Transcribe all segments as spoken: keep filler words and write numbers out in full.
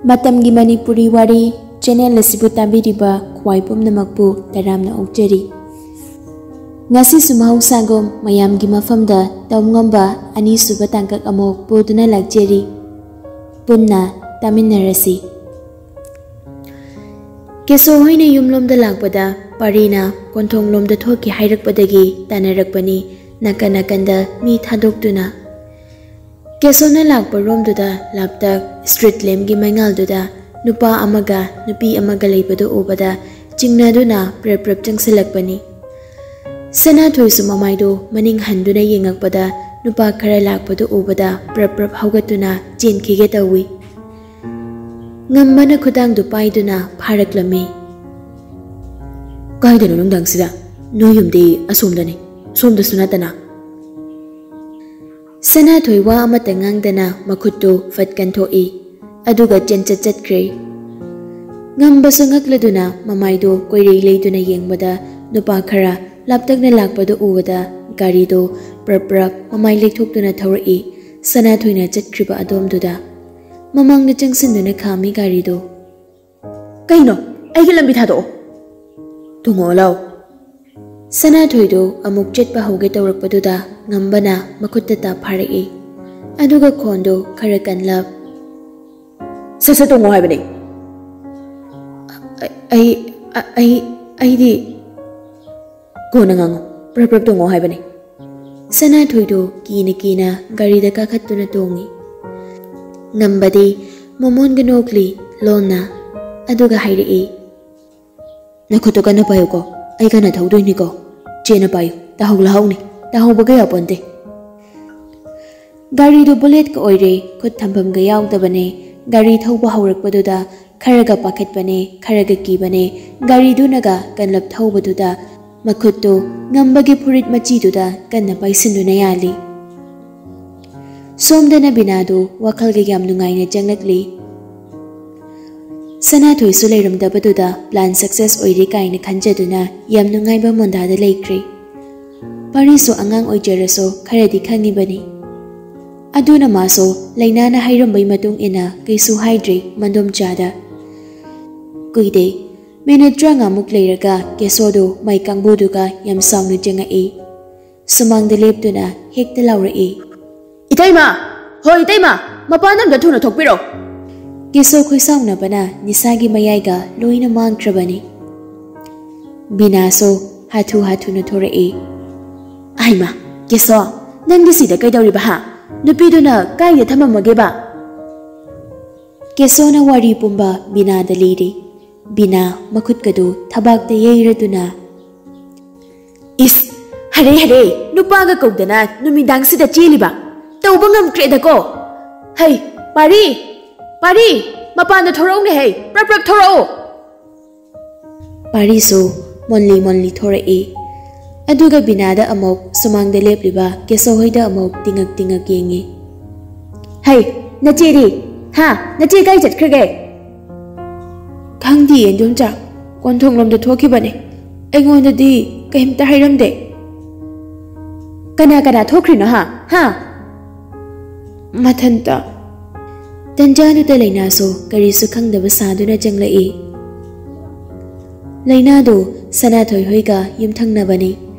ꯃꯇꯝꯒꯤ ꯃꯅꯤꯄꯨꯔꯤ ꯋꯥꯔꯤ ꯆꯦꯅꯦꯜ ꯑꯁꯤꯕꯨ ꯇꯥꯕꯤꯔꯤꯕ ꯈ꯭ꯋꯥꯏ ꯄꯨꯝꯅꯃꯛꯄꯨ ꯇꯔꯥꯝꯅ ꯑꯣꯛꯆꯔꯤ꯫ ꯉꯁꯤꯁꯨ ꯃꯍꯧꯁꯥꯒꯨꯝ ꯃꯌꯥꯝꯒꯤ ꯃꯐꯝꯗ ꯇꯧꯉꯝꯕ ꯑꯅꯤꯁꯨꯕ ꯇꯥꯡꯀꯛ ꯑꯃꯨꯛ ꯄꯨꯗꯨꯅ ꯂꯥꯛꯆꯔꯤ꯫ ꯄꯨꯟꯅ ꯇꯥꯃꯤꯟꯅꯔꯁꯤ꯫ ꯀꯦꯁꯣ ꯍꯣꯏꯅ ꯌꯨꯝꯂꯣꯝꯗ ꯂꯥꯛꯄꯗ ꯄꯥꯔꯤꯅ ꯀꯣꯟꯊꯣꯡꯂꯣꯝꯗ ꯊꯣꯛꯀꯦ ꯍꯥꯏꯔꯛꯄꯗꯒꯤ ꯇꯥꯟꯅꯔꯛꯄꯅꯤ, ꯅꯥꯀꯟ ꯅꯥꯀꯟꯗ ꯃꯤ ꯊꯥꯗꯣꯛꯇꯨꯅ꯫ ꯀꯦꯁꯣꯅ ꯂꯥꯛꯄ ꯔꯣꯝꯗꯨꯗ ꯂꯥꯞꯇꯛ ꯁ꯭ꯇ꯭ꯔꯤꯠ ꯂꯦꯝꯞꯀꯤ ꯃꯩꯉꯥꯜꯗꯨꯗ ꯅꯨꯄꯥ ꯑꯃꯒ ꯅꯨꯄꯤ ꯑꯃꯒ ꯂꯩꯕꯗꯨ ꯎꯕꯗ ꯆꯤꯡꯅꯗꯨꯅ ꯄ꯭ꯔꯞ ꯄ꯭ꯔꯞ ꯆꯪꯁꯤꯜꯂꯛꯄꯅꯤ꯫ ꯁꯅꯥꯊꯣꯏꯁꯨ ꯃꯃꯥꯏꯗꯨ ꯃꯅꯤꯡ ꯍꯟꯗꯨꯅ ꯌꯦꯡꯉꯛꯄꯗ ꯅꯨꯄꯥ ꯈꯔ ꯂꯥꯛꯄꯗꯨ ꯎꯕꯗ ꯄ꯭ꯔꯞ ꯄ꯭ꯔꯞ ꯍꯧꯒꯠꯇꯨꯅ ꯆꯦꯟꯈꯤꯒꯦ ꯇꯧꯏ꯫ ꯉꯝꯕꯅ ꯈꯨꯗꯥꯡꯗꯨ ꯄꯥꯏꯗꯨꯅ ꯐꯥꯔꯛꯂꯝꯃꯤ꯫ "ꯀꯥꯏꯗꯅꯣ ꯅꯨꯡꯗꯥꯡꯁꯤꯗ? ꯅꯣꯏ ꯌꯨꯝꯗꯤ ꯑꯁꯣꯝꯗꯅꯤ, ꯁꯣꯝꯗꯁꯨ ꯅꯠꯇꯅ?" ꯁꯅꯥꯊꯣꯏ ꯋꯥ ꯑꯃꯠꯇ ꯉꯥꯡꯗꯅ ꯃꯈꯨꯠꯇꯨ ꯐꯠ ꯀꯟꯊꯣꯛꯏ, ꯑꯗꯨꯒ ꯆꯦꯟꯆꯠ ꯆꯠꯈ꯭ꯔꯦ꯫ ꯉꯝꯕꯁꯨ ꯉꯛꯂꯗꯨꯅ ꯃꯃꯥꯏꯗꯨ ꯀꯣꯏꯔꯩ ꯂꯩꯗꯨꯅ ꯌꯦꯡꯕꯗ ꯅꯨꯄꯥ ꯈꯔ ꯂꯥꯞꯇꯛꯅ ꯂꯥꯛꯄꯗꯨ ꯎꯕꯗ ꯒꯥꯔꯤꯗꯨ ꯄ꯭ꯔꯞ ꯄ꯭ꯔꯞ ꯃꯃꯥꯏ ꯂꯩꯊꯣꯛꯇꯨꯅ ꯊꯧꯔꯛꯏ, ꯁꯅꯥꯊꯣꯏꯅ ꯆꯠꯈ꯭ꯔꯤꯕ ꯑꯗꯣꯝꯗꯨꯗ꯫ ꯃꯃꯥꯡꯗ ꯆꯪꯁꯤꯟꯗꯨꯅ ꯈꯥꯝꯃꯤ ꯒꯥꯔꯤꯗꯨ꯫ "ꯀꯩꯅꯣ? ꯑꯩꯒꯤ ꯂꯝꯕꯤ ꯊꯥꯗꯣꯛꯑꯣ!" "ꯇꯣꯡꯉꯛꯑꯣ ꯂꯥꯎ!" ꯁꯅꯥꯊꯣꯏꯗꯨ ꯑꯃꯨꯛ ꯆꯠꯄ ꯍꯧꯒꯦ ꯇꯧꯔꯛꯄꯗꯨꯗ ꯉꯝꯕꯅ ꯃꯈꯨꯠꯇ ꯇꯥꯞ ꯐꯥꯔꯛꯏ, ꯑꯗꯨꯒ ꯈꯣꯟꯗꯨ ꯈꯔ ꯀꯟꯂꯞ, "ꯁꯠ ꯁꯠ ꯇꯣꯡꯉꯣ ꯍꯥꯏꯕꯅꯦ!" "ꯑ-, ꯑꯩ, ꯑ-, ꯑꯩ, ꯑꯩꯗꯤ..." "ꯀꯣꯟꯅ ꯉꯥꯡꯉꯨ, ꯄ꯭ꯔꯞ ꯄ꯭ꯔꯞ ꯇꯣꯡꯉꯣ ꯍꯥꯏꯕꯅꯦ!" ꯁꯅꯥꯊꯣꯏꯗꯨ ꯀꯤꯅ ꯀꯤꯅ ꯒꯥꯔꯤꯗ ꯀꯥꯈꯠꯇꯨꯅ ꯇꯣꯡꯉꯤ꯫ ꯉꯝꯕꯗꯤ ꯃꯃꯣꯟꯒ ꯅꯣꯛꯂꯤ ꯂꯣꯟꯅ, ꯑꯗꯨꯒ ꯍꯥꯏꯔꯛꯏ, "ꯅꯈꯨꯠꯇꯣ ꯀꯟꯅ ꯄꯥꯏꯌꯨꯀꯣ, ꯑꯩ ꯀꯟꯅ ꯊꯧꯗꯣꯏꯅꯤꯀꯣ꯫ ꯆꯦꯅ ꯄꯥꯏꯌꯨ, ꯇꯥꯍꯧ ꯂꯥꯍꯧꯅꯤ, ꯇꯥꯍꯧꯕꯒ ꯌꯥꯄꯣꯟꯇꯦ꯫" ꯒꯥꯔꯤꯗꯨ ꯕꯨꯂꯦꯠꯀ ꯑꯣꯏꯔꯦ, ꯈꯨꯠ ꯊꯝꯐꯝꯒ ꯌꯥꯎꯗꯕꯅꯦ꯫ ꯒꯥꯔꯤ ꯊꯧꯕ ꯍꯧꯔꯛꯄꯗꯨꯗ ꯈꯔꯒ ꯄꯥꯈꯠꯄꯅꯦ, ꯈꯔꯒ ꯀꯤꯕꯅꯦ꯫ ꯒꯥꯔꯤꯗꯨꯅꯒ ꯀꯟꯂꯞ ꯊꯧꯕꯗꯨꯗ ꯃꯈꯨꯠꯇꯨ ꯉꯝꯕꯒꯤ ꯐꯨꯔꯤꯠ ꯃꯆꯤꯗꯨꯗ ꯀꯟꯅ ꯄꯥꯏꯁꯤꯟꯗꯨꯅ ꯌꯥꯜꯂꯤ꯫ ꯁꯣꯝꯗꯅ ꯕꯤꯅꯥꯗꯨ ꯋꯥꯈꯜꯒ ꯌꯥꯝ ꯅꯨꯡꯉꯥꯏꯅ ꯆꯪꯂꯛꯂꯤ꯫ ꯁꯅꯥꯊꯣꯏꯁꯨ ꯂꯩꯔꯝꯗꯕꯗꯨꯗ plan success ꯑꯣꯏꯔꯦ ꯀꯥꯏꯅ ꯈꯟꯖꯗꯨꯅ ꯌꯥꯝ ꯅꯨꯡꯉꯥꯏꯕ ꯃꯣꯟꯗꯥꯗ ꯂꯩꯈ꯭ꯔꯦ꯫ ꯄꯥꯔꯤꯁꯨ ꯑꯉꯥꯡ ꯑꯣꯏꯖꯔꯁꯨ ꯈꯔꯗꯤ ꯈꯪꯉꯤꯕꯅꯤ꯫ ꯑꯗꯨꯅ ꯃꯥꯁꯨ ꯂꯩꯅꯥꯅ ꯍꯥꯏꯔꯝꯕꯩ ꯃꯇꯨꯡ ꯏꯟꯅ ꯀꯩꯁꯨ ꯍꯥꯏꯗ꯭ꯔꯤ ꯃꯗꯣꯝꯆꯥꯗ꯫ ꯀꯨꯏꯗꯦ, ꯃꯤꯅꯤꯠ ꯇꯔꯥꯃꯉꯥꯃꯨꯛ ꯂꯩꯔꯒ ꯀꯦꯁꯣꯗꯨ ꯃꯥꯏ ꯀꯥꯡꯕꯨꯗꯨꯒ ꯌꯥꯝ ꯁꯥꯎꯅ ꯆꯪꯉꯛꯏ꯫ ꯁꯨꯃꯥꯡꯗ ꯂꯦꯞꯇꯨꯅ ꯍꯦꯛꯇ ꯂꯥꯎꯔꯛꯏ, "ꯏꯇꯩꯃ! ꯍꯣꯏ ꯏꯇꯩꯃ! ꯃꯄꯥꯟꯗ ꯑꯝꯇ ꯊꯨꯅ ꯊꯣꯛꯄꯤꯔꯣ!" ꯀꯦꯁꯣ ꯈꯣꯏꯁꯥꯎꯅꯕꯅ ꯅꯤꯁꯥꯒꯤ ꯃꯌꯥꯏꯒ ꯂꯣꯏꯅ ꯃꯥꯡꯈ꯭ꯔꯕꯅꯤ꯫ ꯕꯤꯅꯥꯁꯨ ꯍꯥꯊꯨ ꯍꯥꯊꯨꯅ ꯊꯣꯔꯛꯏ꯫ "ꯑꯥꯏꯃ, ꯀꯦꯁꯣ, ꯅꯪꯗꯤ ꯁꯤꯗ ꯀꯩꯗꯧꯔꯤꯕ ꯍꯥ? ꯅꯨꯄꯤꯗꯨꯅ ꯀꯥꯏꯗ ꯊꯝꯃꯝꯃꯒꯦꯕ?" ꯀꯦꯁꯣꯅ ꯋꯥꯔꯤ ꯄꯨꯝꯕ ꯕꯤꯅꯥꯗ ꯂꯤꯔꯤ꯫ ꯕꯤꯅꯥ ꯃꯈꯨꯠꯀꯗꯨ ꯊꯕꯥꯛꯇ ꯌꯩꯔꯗꯨꯅ, "ꯏꯁ, ꯍꯔꯦ ꯍꯔꯦ, ꯅꯨꯄꯥꯒ ꯀꯧꯗꯅ ꯅꯨꯃꯤꯗꯥꯡꯁꯤꯗ ꯆꯦꯜꯂꯤꯕ? ꯇꯧꯕ ꯉꯝꯈ꯭ꯔꯦꯗꯀꯣ꯫ ꯍꯩ, ꯄꯥꯔꯤ, ꯄꯥꯔꯤ, ꯃꯄꯥꯟꯗ ꯊꯣꯔꯛꯎꯅꯦ ꯍꯩ, ꯄ꯭ꯔꯞ ꯄ꯭ꯔꯞ ꯊꯣꯔꯛꯑꯣ!" ꯄꯥꯔꯤꯁꯨ ꯃꯣꯟꯂꯤ ꯃꯣꯟꯂꯤ ꯊꯣꯔꯛꯏ꯫ ꯑꯗꯨꯒ ꯕꯤꯅꯥꯗ ꯑꯃꯨꯛ ꯁꯨꯃꯥꯡꯗ ꯂꯦꯞꯂꯤꯕ ꯀꯦꯁꯣ ꯍꯣꯏꯗ ꯑꯃꯨꯛ ꯇꯤꯡꯉꯛ ꯇꯤꯡꯉꯛ ꯌꯦꯡꯉꯤ꯫ "ꯍꯩ, ꯅꯆꯦꯗꯤ? ꯍꯥ? ꯅꯆꯦ ꯀꯥꯏ ꯆꯠꯈ꯭ꯔꯒꯦ?" "ꯈꯪꯗꯤꯌꯦ, ꯏꯟꯗꯣꯝꯆꯥ꯫ ꯀꯣꯟꯊꯣꯡꯂꯣꯝꯗ ꯊꯣꯛꯈꯤꯕꯅꯦ꯫ ꯑꯩꯉꯣꯟꯗꯗꯤ ꯀꯩꯝꯇ ꯍꯥꯏꯔꯝꯗꯦ꯫" "ꯀꯅꯥ ꯀꯅꯥ ꯊꯣꯛꯈ꯭ꯔꯤꯅꯣ ꯍꯥ? ꯍꯥ?" "ꯃꯊꯟꯇ꯫" ꯇꯟꯖꯥꯗꯨꯗ ꯂꯩꯅꯥꯁꯨ ꯀꯔꯤꯁꯨ ꯈꯪꯗꯕ ꯁꯥꯗꯨꯅ ꯆꯪꯂꯛꯏ꯫ ꯂꯩꯅꯥꯗꯨ ꯁꯅꯥꯊꯣꯏ ꯍꯣꯏꯒ ꯌꯨꯝꯊꯪꯅꯕꯅꯤ,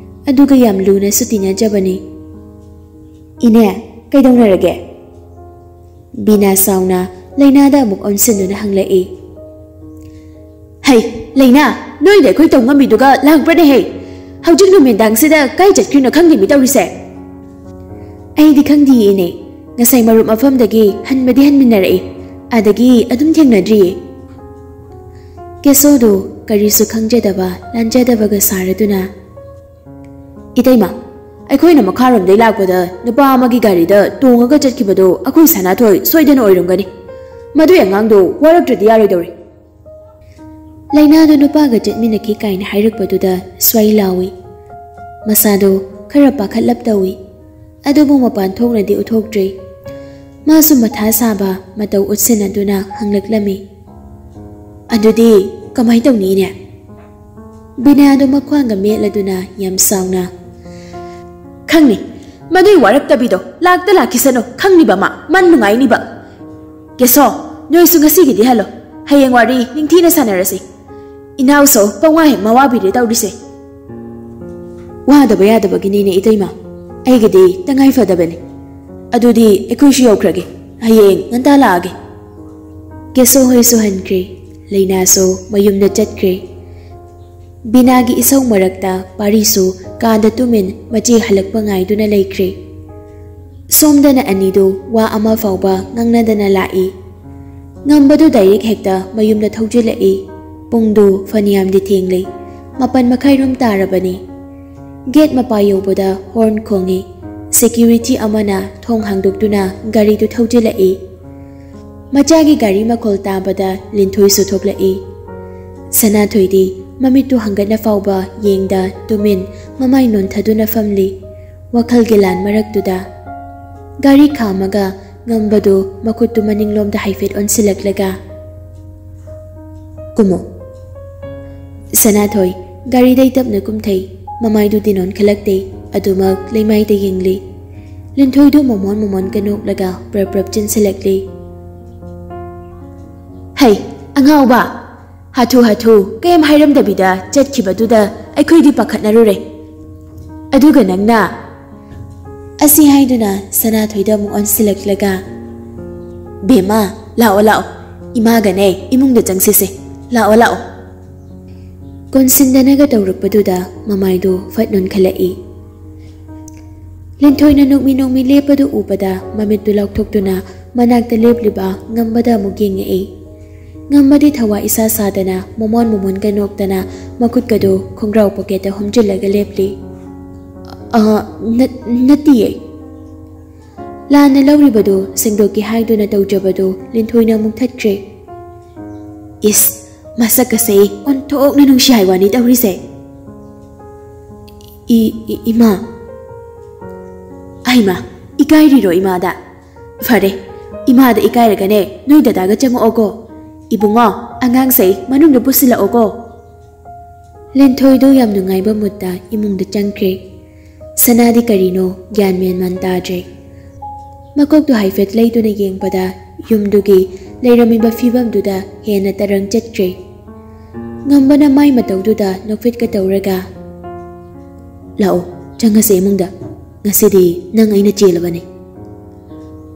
ꯑꯗꯨꯒ ꯌꯥꯝ ꯂꯨꯅꯁꯨ ꯇꯤꯟꯅꯖꯕꯅꯤ꯫ "ꯏꯅꯦ, ꯀꯩꯗꯧꯅꯔꯒꯦ?" ꯕꯤꯅꯥ ꯁꯥꯎꯅ ꯂꯩꯅꯥꯗ ꯑꯃꯨꯛ ꯑꯣꯟꯁꯤꯟꯗꯨꯅ ꯍꯪꯂꯛꯏ꯫ "ꯍꯩ, ꯂꯩꯅꯥ, ꯅꯣꯏꯗ ꯑꯩꯈꯣꯏ ꯇꯧ ꯉꯝꯃꯤꯗꯨꯒ ꯂꯥꯡꯕ꯭ꯔꯅꯦ ꯍꯩ? ꯍꯧꯖꯤꯛ ꯅꯨꯃꯤꯗꯥꯡꯁꯤꯗ ꯀꯥꯏ ꯆꯠꯈ꯭ꯔꯤꯅꯣ ꯈꯪꯗꯦ ꯃꯤ ꯇꯧꯔꯤꯁꯦ?" "ꯑꯩꯗꯤ ꯈꯪꯗꯤꯌꯦ ꯏꯅꯦ, ꯉꯁꯥꯏ ꯃꯔꯨꯞ ꯃꯐꯝꯗꯒꯤ ꯍꯟꯕꯗꯤ ꯍꯟꯃꯤꯟꯅꯔꯛꯏ, ꯑꯗꯒꯤ ꯑꯗꯨꯝ ꯊꯦꯡꯅꯗ꯭ꯔꯤꯌꯦ꯫" ꯀꯦꯁꯣꯗꯨ ꯀꯔꯤꯁꯨ ꯈꯪꯖꯗꯕ ꯂꯥꯟꯖꯗꯕꯒ ꯁꯥꯔꯗꯨꯅ, "ꯏꯇꯩꯃ, ꯑꯩꯈꯣꯏꯅ ꯃꯈꯥꯔꯣꯝꯗꯩ ꯂꯥꯛꯄꯗ ꯅꯨꯄꯥ ꯑꯃꯒꯤ ꯒꯥꯔꯤꯗ ꯇꯣꯡꯉꯒ ꯆꯠꯈꯤꯕꯗꯣ ꯑꯩꯈꯣꯏ ꯁꯅꯥꯊꯣꯏ ꯁꯣꯏꯗꯅ ꯑꯣꯏꯔꯝꯒꯅꯤ꯫ ꯃꯗꯨꯏ ꯑꯉꯥꯡꯗꯣ ꯋꯥꯔꯛꯇ꯭ꯔꯗꯤ ꯌꯥꯔꯣꯏꯗꯧꯔꯤ꯫" ꯂꯩꯅꯥꯗꯨ ꯅꯨꯄꯥꯒ ꯆꯠꯃꯤꯟꯅꯈꯤ ꯀꯥꯏꯅ ꯍꯥꯏꯔꯛꯄꯗꯨꯗ ꯁ꯭ꯋꯥꯏ ꯂꯥꯎꯏ꯫ ꯃꯁꯥꯗꯣ ꯈꯔ ꯄꯥꯈꯠꯂꯞ ꯇꯧꯏ, ꯑꯗꯨꯕꯨ ꯃꯄꯥꯟ ꯊꯣꯛꯅꯗꯤ ꯎꯠꯊꯣꯛꯇ꯭ꯔꯤ꯫ ꯃꯥꯁꯨ ꯃꯊꯥ ꯁꯥꯕ ꯃꯇꯧ ꯎꯠꯁꯤꯟꯅꯗꯨꯅ ꯍꯪꯂꯛꯂꯝꯃꯤ, "ꯑꯗꯨꯗꯤ ꯀꯃꯥꯏ ꯇꯧꯅꯤ ꯏꯅꯦ?" ꯕꯤꯅꯥꯗꯨ ꯃꯈ꯭ꯋꯥꯡꯒ ꯃꯦꯠꯂꯗꯨꯅ ꯌꯥꯝ ꯁꯥꯎꯅ, "ꯈꯪꯅꯤ, ꯃꯗꯨꯏ ꯋꯥꯔꯛꯇꯕꯤꯗꯣ ꯂꯥꯛꯇ ꯂꯥꯛꯈꯤꯁꯅꯨ, ꯈꯪꯅꯤꯕ ꯃꯥ, ꯃꯟ ꯅꯨꯡꯉꯥꯏꯅꯤꯕ꯫ ꯀꯦꯁꯣ, ꯅꯣꯏꯁꯨ ꯉꯁꯤꯒꯤꯗꯤ ꯍꯜꯂꯣ꯫ ꯍꯌꯦꯡ ꯋꯥꯔꯤ ꯅꯤꯡꯊꯤꯅ ꯁꯥꯟꯅꯔꯁꯤ꯫ ꯏꯅꯥꯎꯁꯨ ꯄꯧꯋꯥ ꯍꯦꯛ ꯃꯋꯥꯕꯤꯔꯦ ꯇꯧꯔꯤꯁꯦ꯫ ꯋꯥꯗꯕ ꯌꯥꯗꯕꯒꯤꯅꯤꯅꯦ ꯏꯇꯩꯃ꯫ ꯑꯩꯒꯤꯗꯤ ꯇꯉꯥꯏ ꯐꯗꯕꯅꯤ꯫ ꯑꯗꯨꯗꯤ ꯑꯩꯈꯣꯏꯁꯨ ꯌꯧꯈ꯭ꯔꯒꯦ꯫ ꯍꯌꯦꯡ ꯉꯟꯇꯥ ꯂꯥꯛꯑꯒꯦ꯫ ꯀꯦꯁꯣ ꯍꯣꯏꯁꯨ ꯍꯟꯈ꯭ꯔꯦ꯫ ꯂꯩꯅꯥꯁꯨ ꯃꯌꯨꯝꯗ ꯆꯠꯈ꯭ꯔꯦ꯫ ꯕꯤꯅꯥꯒꯤ ꯏꯁꯧ ꯃꯔꯛꯇ ꯄꯥꯔꯤꯁꯨ ꯀꯥꯗ ꯇꯨꯃꯤꯟ ꯃꯆꯦ ꯍꯜꯂꯛꯄ ꯉꯥꯏꯗꯨꯅ ꯂꯩꯈ꯭ꯔꯦ꯫ ꯁꯣꯝꯗꯅ ꯑꯅꯤꯗꯨ ꯋꯥ ꯑꯃ ꯐꯥꯎꯕ ꯉꯥꯡꯅꯗꯅ ꯂꯥꯛꯏ꯫ ꯉꯝꯕꯗꯨ ꯗꯥꯏꯔꯦꯛ ꯍꯦꯛꯇ ꯃꯌꯨꯝꯗ ꯊꯧꯖꯤꯜꯂꯛꯏ꯫ ꯄꯨꯡꯗꯨ ꯐꯅꯌꯥꯝꯗꯤ ꯊꯦꯡꯂꯦ꯫ ꯃꯥꯄꯟ ꯃꯈꯥꯏꯔꯣꯝ ꯇꯥꯔꯕꯅꯤ꯫ ꯒꯦꯠ ꯃꯄꯥ ꯌꯧꯕꯗ ꯍꯣꯔꯟ ꯈꯣꯡꯏ꯫ ꯁꯦꯀ꯭ꯌꯨꯔꯤꯇꯤ ꯑꯃꯅ ꯊꯣꯡ ꯍꯥꯡꯗꯣꯛꯇꯨꯅ ꯒꯥꯔꯤꯗꯨ ꯊꯧꯖꯤꯜꯂꯛꯏ꯫ ꯃꯆꯥꯒꯤ ꯒꯥꯔꯤ ꯃꯈꯣꯜ ꯇꯥꯕꯗ ꯂꯤꯟꯊꯣꯏꯁꯨ ꯊꯣꯛꯂꯛꯏ꯫ ꯁꯅꯥꯊꯣꯏꯗꯤ ꯃꯃꯤꯠꯇꯨ ꯍꯪꯒꯠꯅ ꯐꯥꯎꯕ ꯌꯦꯡꯗ ꯇꯨꯃꯤꯟ ꯃꯃꯥꯏ ꯅꯣꯟꯊꯗꯨꯅ ꯐꯝꯂꯤ꯫ ꯋꯥꯈꯜꯒꯤ ꯂꯥꯟ ꯃꯔꯛꯇꯨꯗ ꯒꯥꯔꯤ ꯈꯥꯝꯃꯒ ꯉꯝꯕꯗꯨ ꯃꯈꯨꯠꯇꯨ ꯃꯅꯤꯡꯂꯣꯝꯗ ꯍꯥꯏꯐꯦꯠ ꯑꯣꯟꯁꯤꯜꯂꯛꯂꯒ, "ꯀꯨꯝꯃꯣ꯫" ꯁꯅꯥꯊꯣꯏ ꯒꯥꯔꯤꯗꯩ ꯇꯞꯅ ꯀꯨꯝꯊꯩ꯫ ꯃꯃꯥꯏꯗꯨꯗꯤ ꯅꯣꯟꯈꯠꯂꯛꯇꯦ꯫ ꯑꯗꯨꯃꯛ ꯂꯩꯃꯥꯏꯗ ꯌꯦꯡꯂꯤ꯫ ꯂꯤꯟꯊꯣꯏꯗꯨ ꯃꯣꯃꯣꯟ ꯃꯣꯃꯣꯟꯒ ꯅꯣꯛꯂꯒ ꯄ꯭ꯔꯞ ꯄ꯭ꯔꯞ ꯆꯦꯟꯁꯤꯜꯂꯛꯂꯤ꯫ "ꯍꯩ, ꯑꯉꯥꯎꯕ! ꯍꯥꯊꯨ ꯍꯥꯊꯨ ꯀꯩꯝ ꯍꯥꯏꯔꯝꯗꯕꯤꯗ ꯆꯠꯈꯤꯕꯗꯨꯗ ꯑꯩꯈꯣꯏꯗꯤ ꯄꯥꯈꯠꯅꯔꯨꯔꯦ꯫ ꯑꯗꯨꯒ ꯅꯪꯅ?" ꯑꯁꯤ ꯍꯥꯏꯗꯨꯅ ꯁꯅꯥꯊꯣꯏꯗ ꯑꯃꯨꯛ ꯑꯣꯟꯁꯤꯜꯂꯛꯂꯒ, "ꯕꯦꯝꯃ, ꯂꯥꯛꯑꯣ, ꯂꯥꯛꯑꯣ꯫ ꯏꯃꯥꯒꯅꯦ ꯏꯃꯨꯡꯗ ꯆꯪꯁꯤꯁꯦ꯫ ꯂꯥꯛꯑꯣ, ꯂꯥꯛꯑꯣ꯫" ꯀꯣꯟꯁꯤꯟꯗꯅꯒ ꯇꯧꯔꯛꯄꯗꯨꯗ ꯃꯃꯥꯏꯗꯨ ꯐꯠ ꯅꯣꯟꯈꯠꯂꯛꯏ꯫ ꯂꯤꯟꯊꯣꯏꯅ ꯅꯣꯛꯃꯤ ꯅꯣꯛꯃꯤ ꯂꯦꯞꯄꯗꯨ ꯎꯕꯗ ꯃꯃꯤꯠꯇꯨ ꯂꯥꯎꯊꯣꯛꯇꯨꯅ ꯃꯅꯥꯛꯇ ꯂꯦꯞꯂꯤꯕ ꯉꯝꯕꯗ ꯑꯃꯨꯛ ꯌꯦꯡꯉꯛꯏ꯫ ꯉꯝꯕꯗꯤ ꯊꯋꯥ ꯏꯁꯥ ꯁꯥꯗꯅ ꯃꯣꯃꯣꯟ ꯃꯣꯃꯣꯟꯒ ꯅꯣꯛꯇꯅ ꯃꯈꯨꯠꯀꯗꯨ ꯈꯣꯡꯒ꯭ꯔꯥꯎ ꯄꯣꯀꯦꯠꯇ ꯍꯨꯝꯖꯤꯜꯂꯒ ꯂꯦꯞꯂꯤ꯫ "ꯑ, ꯅꯠ-, ꯅꯠꯇꯤꯌꯦ꯫" ꯂꯥꯟꯅ ꯂꯧꯔꯤꯕꯗꯨ ꯁꯦꯡꯗꯣꯛꯀꯦ ꯍꯥꯏꯗꯨꯅ ꯇꯧꯖꯕꯗꯨ ꯂꯤꯟꯊꯣꯏꯅ ꯑꯃꯨꯛ ꯊꯠꯈ꯭ꯔꯦ꯫ "ꯏꯁ, ꯃꯁꯛ ꯑꯁꯦ ꯑꯣꯟꯊꯣꯛꯅ ꯅꯨꯡꯁꯤ ꯍꯥꯏ ꯋꯥꯅꯤ ꯇꯧꯔꯤꯁꯦ꯫ ꯏ-, ꯏ-, ꯏꯃꯥ꯫ ꯑꯩꯃ, ꯏꯀꯥꯏꯔꯤꯔꯣ ꯏꯃꯥꯗ? ꯐꯔꯦ, ꯏꯃꯥꯗ ꯏꯀꯥꯏꯔꯒꯅꯦ ꯅꯣꯏ ꯗꯗꯥꯒ ꯆꯪꯉꯛꯑꯣꯀꯣ꯫ ꯏꯕꯨꯡꯉꯣ, ꯑꯉꯥꯡꯁꯦ ꯃꯅꯨꯡꯗ ꯄꯨꯁꯤꯜꯂꯛꯑꯣꯀꯣ꯫" ꯂꯤꯟꯊꯣꯏꯗꯨ ꯌꯥꯝ ꯅꯨꯡꯉꯥꯏꯕ ꯃꯨꯠꯇ ꯏꯃꯨꯡꯗ ꯆꯪꯈ꯭ꯔꯦ꯫ ꯁꯅꯥꯗꯤ ꯀꯔꯤꯅꯣ ꯒ꯭ꯌꯥꯟ ꯃꯦꯟ ꯃꯥꯟ ꯇꯥꯗ꯭ꯔꯦ꯫ ꯃꯀꯣꯛꯇꯨ ꯍꯥꯏꯐꯦꯠ ꯂꯩꯗꯨꯅ ꯌꯦꯡꯕꯗ ꯌꯨꯝꯗꯨꯒꯤ ꯂꯩꯔꯝꯃꯤꯕ ꯐꯤꯕꯝꯗꯨꯗ ꯍꯦꯟꯅ ꯇꯔꯪ ꯆꯠꯈ꯭ꯔꯦ꯫ ꯉꯝꯕꯅ ꯃꯥꯏ ꯃꯇꯧꯗꯨꯗ ꯅꯣꯛꯐꯦꯠꯀ ꯇꯧꯔꯒ, "ꯂꯥꯛꯑꯣ, ꯆꯪꯉꯁꯦ ꯏꯃꯨꯡꯗ꯫ ꯉꯁꯤꯗꯤ ꯅꯪ ꯑꯩꯅ ꯆꯦꯜꯂꯕꯅꯤ꯫"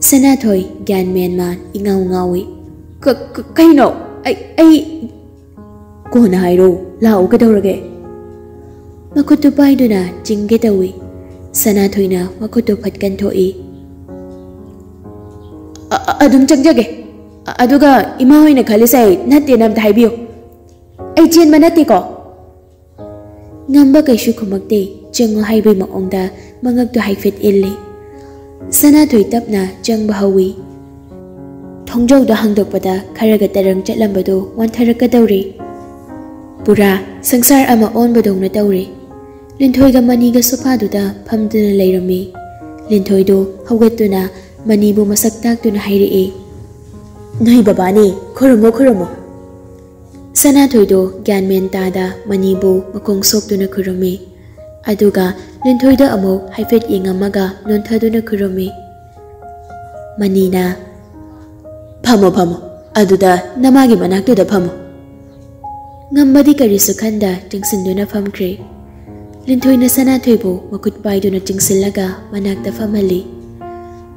ꯁꯅꯥꯊꯣꯏ ꯒ꯭ꯌꯥꯟ ꯃꯦꯟ ꯃꯥꯟ ꯏꯉꯥꯎ ꯉꯥꯎꯏ꯫ "ꯀ-, ꯀ-, ꯀꯩꯅꯣ? ꯑꯩ, ꯑꯩ" "ꯀꯣꯟꯅ ꯍꯥꯏꯔꯣ, ꯂꯥꯛꯑꯣ, ꯀꯩꯗꯧꯔꯒꯦ?" ꯃꯈꯨꯠꯇꯨ ꯄꯥꯏꯗꯨꯅ ꯆꯤꯡꯒꯦ ꯇꯧꯏ꯫ ꯁꯅꯥꯊꯣꯏꯅ ꯃꯈꯨꯠꯇꯨ ꯐꯠ ꯀꯟꯊꯣꯛꯏ꯫ "ꯑ-, ꯑ-, ꯑꯗꯨꯝ ꯆꯪꯖꯒꯦ꯫ ꯑ-, ꯑꯗꯨꯒ ꯏꯃꯥ ꯍꯣꯏꯅ ꯈꯜꯂꯤꯁꯦ ꯑꯩ ꯅꯠꯇꯦꯅ ꯑꯝꯇ ꯍꯥꯏꯕꯤꯌꯨ꯫ ꯑꯩ ꯆꯦꯟꯕ ꯅꯠꯇꯦꯀꯣ꯫" ꯉꯝꯕ ꯀꯩꯁꯨ ꯈꯨꯝꯃꯛꯇꯦ꯫ ꯆꯪꯉꯣ ꯍꯥꯏꯕꯩ ꯃꯑꯣꯡꯗ ꯃꯉꯛꯇꯨ ꯍꯥꯏꯐꯦꯠ ꯏꯜꯂꯤ꯫ ꯁꯅꯥꯊꯣꯏ ꯇꯞꯅ ꯆꯪꯕ ꯍꯧꯏ꯫ ꯊꯣꯡꯖꯥꯎꯗ ꯍꯥꯡꯗꯣꯛꯄꯗ ꯈꯔꯒ ꯇꯔꯪ ꯆꯠꯂꯝꯕꯗꯨ ꯋꯥꯟꯊꯔꯛꯀꯗꯧꯔꯦ꯫ ꯄꯨꯔꯥ ꯁꯪꯁꯥꯔ ꯑꯃ ꯑꯣꯟꯕꯗꯧꯅ ꯇꯧꯔꯦ꯫ ꯂꯤꯟꯊꯣꯏꯒ ꯃꯅꯤꯒ ꯁꯣꯐꯥꯗꯨꯗ ꯐꯝꯗꯨꯅ ꯂꯩꯔꯝꯃꯤ꯫ ꯂꯤꯟꯊꯣꯏꯗꯨ ꯍꯧꯒꯠꯇꯨꯅ ꯃꯅꯤꯕꯨ ꯃꯁꯛ ꯇꯥꯛꯇꯨꯅ ꯍꯥꯏꯔꯛꯏ, "ꯅꯣꯏ ꯕꯕꯥꯅꯤ, ꯈꯨꯔꯨꯝꯃꯣ, ꯈꯨꯔꯨꯝꯃꯣ꯫" ꯁꯅꯥꯊꯣꯏꯗꯣ ꯒ꯭ꯌꯥꯟ ꯃꯦꯟ ꯇꯥꯗ ꯃꯅꯤꯕꯨ ꯃꯈꯣꯡ ꯁꯣꯛꯇꯨꯅ ꯈꯨꯔꯨꯝꯃꯤ꯫ ꯑꯗꯨꯒ ꯂꯤꯟꯊꯣꯏꯗ ꯑꯃꯨꯛ ꯍꯥꯏꯐꯦꯠ ꯌꯦꯡꯉꯝꯃꯒ ꯅꯣꯟꯊꯗꯨꯅ ꯈꯨꯔꯨꯝꯃꯤ꯫ ꯃꯅꯤꯅ, "ꯐꯝꯃꯣ, ꯐꯝꯃꯣ꯫ ꯑꯗꯨꯗ ꯅꯃꯥꯒꯤ ꯃꯅꯥꯛꯇꯨꯗ ꯐꯝꯃꯣ꯫" ꯉꯝꯕꯗꯤ ꯀꯔꯤꯁꯨ ꯈꯟꯗ ꯆꯪꯁꯤꯟꯗꯨꯅ ꯐꯝꯈ꯭ꯔꯦ꯫ ꯂꯤꯟꯊꯣꯏꯅ ꯁꯅꯥꯊꯣꯏꯕꯨ ꯃꯈꯨꯠ ꯄꯥꯏꯗꯨꯅ ꯆꯤꯡꯁꯤꯜꯂꯒ ꯃꯅꯥꯛꯇ ꯐꯝꯍꯜꯂꯤ꯫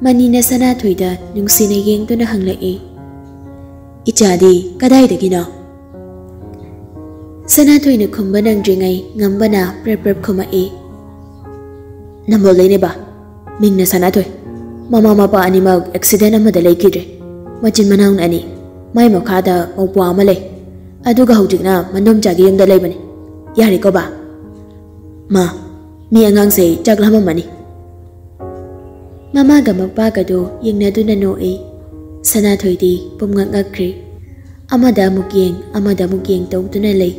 ꯃꯅꯤꯅ ꯁꯅꯥꯊꯣꯏꯗ ꯅꯨꯡꯁꯤꯅ ꯌꯦꯡꯗꯨꯅ ꯍꯪꯂꯛꯏ, "ꯏꯆꯥꯗꯤ ꯀꯗꯥꯏꯗꯒꯤꯅꯣ?" ꯁꯅꯥꯊꯣꯏꯅ ꯈꯨꯝꯕ ꯅꯪꯗ꯭ꯔꯤꯉꯩ ꯉꯝꯕꯅ ꯄ꯭ꯔꯞ ꯄ꯭ꯔꯞ ꯈꯨꯝꯃꯛꯏ, "ꯅꯝꯕꯣꯜꯗꯩꯅꯦ ꯕꯥ꯫ ꯃꯤꯡꯅ ꯁꯅꯥꯊꯣꯏ꯫ ꯃꯃꯥ ꯃꯄꯥ ꯑꯅꯤꯃꯛ ꯑꯦꯛꯁꯤꯗꯦꯟ ꯑꯃꯗ ꯂꯩꯈꯤꯗ꯭ꯔꯦ꯫ ꯃꯆꯤꯟ ꯃꯅꯥꯎꯅ ꯑꯅꯤ꯫ ꯃꯥꯏ ꯃꯈꯥꯗ ꯃꯧꯄ꯭ꯋꯥ ꯑꯃ ꯂꯩ꯫ ꯑꯗꯨꯒ ꯍꯧꯖꯤꯛꯅ ꯃꯟꯗꯣꯝꯆꯥꯒꯤ ꯌꯨꯝꯗ ꯂꯩꯕꯅꯤ꯫ ꯌꯥꯔꯦꯀꯣ ꯕꯥ? ꯃꯥ, ꯃꯤ ꯑꯉꯥꯡꯁꯦ ꯆꯥꯛ ꯂꯥꯝꯃꯝꯃꯅꯤ꯫" ꯃꯃꯥꯒ ꯃꯄꯥꯒꯗꯣ ꯌꯦꯡꯅꯗꯨꯅ ꯅꯣꯛꯏ꯫ ꯁꯅꯥꯊꯣꯏꯗꯤ ꯄꯨꯝꯉꯛ ꯉꯛꯈ꯭ꯔꯦ꯫ ꯑꯃꯗ ꯑꯃꯨꯛ ꯌꯦꯡ, ꯑꯃꯗ ꯑꯃꯨꯛ ꯌꯦꯡ ꯇꯧꯗꯨꯅ ꯂꯩ꯫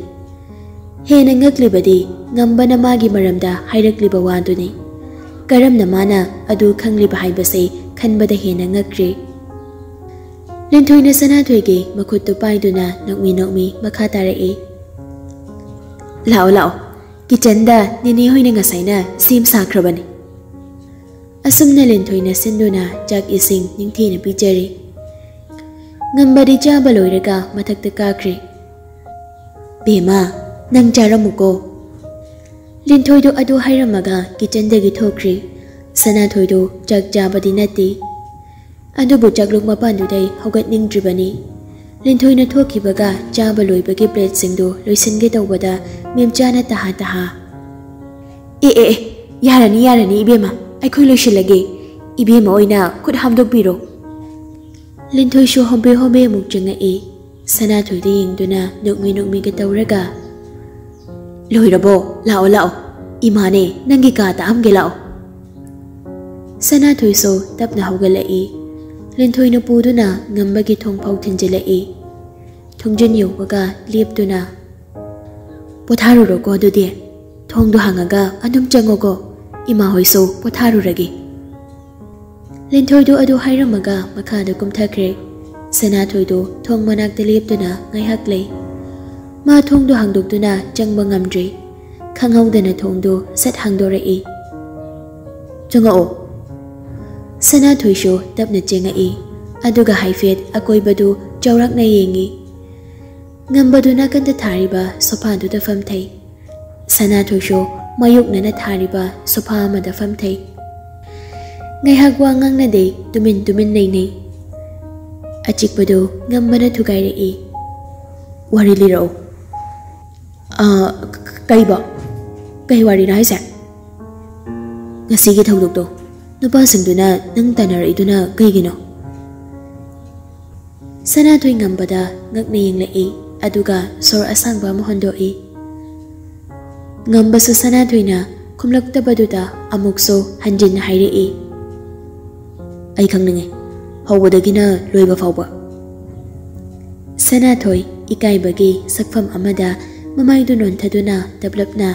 ꯍꯦꯟꯅ ꯉꯛꯂꯤꯕꯗꯤ ꯉꯝꯕꯅ ꯃꯥꯒꯤ ꯃꯔꯝꯗ ꯍꯥꯏꯔꯛꯂꯤꯕ ꯋꯥꯗꯨꯅꯤ꯫ ꯀꯔꯝꯅ ꯃꯥꯅ ꯑꯗꯨ ꯈꯪꯂꯤꯕ ꯍꯥꯏꯕꯁꯦ ꯈꯟꯕꯗ ꯍꯦꯟꯅ ꯉꯛꯈ꯭ꯔꯦ꯫ ꯂꯤꯟꯊꯣꯏꯅ ꯁꯅꯥꯊꯣꯏꯒꯤ ꯃꯈꯨꯠꯇꯨ ꯄꯥꯏꯗꯨꯅ ꯅꯣꯛꯃꯤ ꯅꯣꯛꯃꯤ ꯃꯈꯥ ꯇꯥꯔꯛꯏ, "ꯂꯥꯛꯑꯣ, ꯂꯥꯛꯑꯣ꯫ ꯀꯤꯆꯟꯗ ꯅꯦꯅꯦ ꯍꯣꯏꯅ ꯉꯁꯥꯏꯅ ꯁꯦꯝ ꯁꯥꯈ꯭ꯔꯕꯅꯤ꯫ ꯑꯁꯨꯝꯅ ꯂꯤꯟꯊꯣꯏꯅ ꯁꯤꯟꯗꯨꯅ ꯆꯥꯛ ꯏꯁꯤꯡ ꯅꯤꯡꯊꯤꯅ ꯄꯤꯖꯔꯤ꯫ ꯉꯝꯕꯗꯤ ꯆꯥꯕ ꯂꯣꯏꯔꯒ ꯃꯊꯛꯇ ꯀꯥꯈ꯭ꯔꯦ꯫ "ꯕꯦꯝꯃ, ꯅꯪ ꯆꯥꯔꯝꯃꯨꯀꯣ꯫" ꯂꯤꯟꯊꯣꯏꯗꯨ ꯑꯗꯨ ꯍꯥꯏꯔꯝꯃꯒ ꯀꯤꯆꯟꯗꯒꯤ ꯊꯣꯛꯈ꯭ꯔꯦ꯫ ꯁꯅꯥꯊꯣꯏꯗꯨ ꯆꯥꯛ ꯆꯥꯕꯗꯤ ꯅꯠꯇꯦ, ꯑꯗꯨꯕꯨ ꯆꯥꯛꯂꯨꯛ ꯃꯄꯥꯟꯗꯨꯗꯩ ꯍꯧꯒꯠꯅꯤꯡꯗ꯭ꯔꯤꯕꯅꯤ꯫ ꯂꯤꯟꯊꯣꯏꯅ ꯊꯣꯛꯈꯤꯕꯒ ꯆꯥꯕ ꯂꯣꯏꯕꯒꯤ ꯄ꯭ꯂꯦꯠꯁꯤꯡꯗꯨ ꯂꯣꯏꯁꯤꯟꯒꯦ ꯇꯧꯕꯗ ꯃꯦꯝꯆꯥꯅ ꯇꯍꯥ ꯇꯍꯥ, "ꯑꯦ, ꯑꯦ, ꯑꯦ, ꯌꯥꯔꯅꯤ, ꯌꯥꯔꯅꯤ ꯏꯕꯦꯝꯃ, ꯑꯩꯈꯣꯏ ꯂꯣꯏꯁꯤꯜꯂꯒꯦ꯫ ꯏꯕꯦꯝꯃ ꯑꯣꯏꯅ ꯈꯨꯠ ꯍꯥꯝꯗꯣꯛꯄꯤꯔꯣ꯫" ꯂꯤꯟꯊꯣꯏꯁꯨ ꯍꯣꯕꯦ ꯍꯣꯕꯦ ꯑꯃꯨꯛ ꯆꯪꯉꯛꯏ꯫ ꯁꯅꯥꯊꯣꯏꯗ ꯌꯦꯡꯗꯨꯅ ꯅꯣꯛꯃꯤ ꯅꯣꯛꯃꯤꯒ ꯇꯧꯔꯒ, "ꯂꯣꯏꯔꯕꯣ? ꯂꯥꯛꯑꯣ, ꯂꯥꯛꯑꯣ꯫ ꯏꯃꯥꯅꯦ, ꯅꯪꯒꯤ ꯀꯥ ꯇꯥꯛꯑꯝꯒꯦ, ꯂꯥꯛꯑꯣ꯫" ꯁꯅꯥꯊꯣꯏꯁꯨ ꯇꯞꯅ ꯍꯧꯒꯠꯂꯛꯏ꯫ ꯂꯤꯟꯊꯣꯏꯅ ꯄꯨꯗꯨꯅ ꯉꯝꯕꯒꯤ ꯊꯣꯡ ꯐꯥꯎ ꯊꯤꯟꯖꯤꯜꯂꯛꯏ꯫ ꯊꯣꯡꯖꯤꯟ ꯌꯧꯕꯒ ꯂꯦꯞꯇꯨꯅ, "ꯄꯣꯊꯥꯔꯨꯔꯣꯀꯣ ꯑꯗꯨꯗꯤ꯫ ꯊꯣꯡꯗꯣ ꯍꯥꯡꯉꯒ ꯑꯗꯨꯝ ꯆꯪꯉꯣꯀꯣ꯫ ꯏꯃꯥ ꯍꯣꯏꯁꯨ ꯄꯣꯊꯥꯔꯨꯔꯒꯦ꯫" ꯂꯤꯟꯊꯣꯏꯗꯨ ꯑꯗꯨ ꯍꯥꯏꯔꯝꯃꯒ ꯃꯈꯥꯗ ꯀꯨꯝꯊꯈ꯭ꯔꯦ꯫ ꯁꯅꯥꯊꯣꯏꯗꯨ ꯊꯣꯡ ꯃꯅꯥꯛꯇ ꯂꯦꯞꯇꯨꯅ ꯉꯥꯏꯍꯥꯛ ꯂꯩ꯫ ꯃꯥ ꯊꯣꯡꯗꯨ ꯍꯥꯡꯗꯣꯛꯇꯨꯅ ꯆꯪꯕ ꯉꯝꯗ꯭ꯔꯦ꯫ ꯈꯪꯍꯧꯗꯅ ꯊꯣꯡꯗꯨ ꯁꯠ ꯍꯥꯡꯗꯣꯔꯛꯏ꯫ "ꯆꯪꯉꯛꯑꯣ꯫" ꯁꯅꯥꯊꯣꯏꯁꯨ ꯇꯞꯅ ꯆꯪꯉꯛꯏ, ꯑꯗꯨꯒ ꯍꯥꯏꯐꯦꯠ ꯑꯀꯣꯏꯕꯗꯨ ꯆꯥꯎꯔꯥꯛꯅ ꯌꯦꯡꯉꯤ꯫ ꯉꯝꯕꯗꯨ ꯅꯥꯀꯟꯗ ꯊꯥꯔꯤꯕ ꯁꯣꯐꯥꯗꯨꯗ ꯐꯝꯊꯩ꯫ ꯁꯅꯥꯊꯣꯏꯁꯨ ꯃꯥꯌꯣꯛꯅꯅ ꯊꯥꯔꯤꯕ ꯁꯣꯐꯥ ꯑꯃꯗ ꯐꯝꯊꯩ꯫ ꯉꯥꯏꯍꯥꯛ ꯋꯥ ꯉꯥꯡꯅꯗꯦ, ꯇꯨꯃꯤꯟ ꯇꯨꯃꯤꯟ ꯂꯩꯅꯩ꯫ ꯑꯆꯤꯛꯄꯗꯨ ꯉꯝꯕꯅ ꯊꯨꯒꯥꯏꯔꯛꯏ꯫ "ꯋꯥꯔꯤ ꯂꯤꯔꯛꯑꯣ꯫" "ꯑ, ꯀ-, ꯀ-, ꯀꯩꯕꯣ? ꯀꯩ ꯋꯥꯔꯤꯅꯣ ꯍꯥꯏꯁꯦ?" "ꯉꯁꯤꯒꯤ ꯊꯧꯗꯣꯛꯇꯣ, ꯅꯨꯄꯥꯁꯤꯡꯗꯨꯅ ꯅꯪ ꯇꯥꯟꯅꯔꯛꯏꯗꯨꯅ ꯀꯩꯒꯤꯅꯣ?" ꯁꯅꯥꯊꯣꯏ ꯉꯝꯕꯗ ꯉꯛꯅ ꯌꯦꯡꯂꯛꯏ, ꯑꯗꯨꯒ ꯁꯣꯔ ꯑꯁꯥꯡꯕ ꯑꯃ ꯍꯣꯟꯗꯣꯛꯏ꯫ ꯉꯝꯕꯁꯨ ꯁꯅꯥꯊꯣꯏꯅ ꯈꯨꯝꯂꯛꯇꯕꯗꯨꯗ ꯑꯃꯨꯛꯁꯨ ꯍꯟꯖꯤꯟꯅ ꯍꯥꯏꯔꯛꯏ, "ꯑꯩ ꯈꯪꯅꯤꯡꯉꯤ, ꯍꯧꯕꯗꯒꯤꯅ ꯂꯣꯏꯕ ꯐꯥꯎꯕ꯫" ꯁꯅꯥꯊꯣꯏ ꯏꯀꯥꯏꯕꯒꯤ ꯁꯛꯐꯝ ꯑꯃꯗ ꯃꯃꯥꯏꯗꯨ ꯅꯣꯟꯊꯗꯨꯅ ꯇꯞꯂꯞꯅ,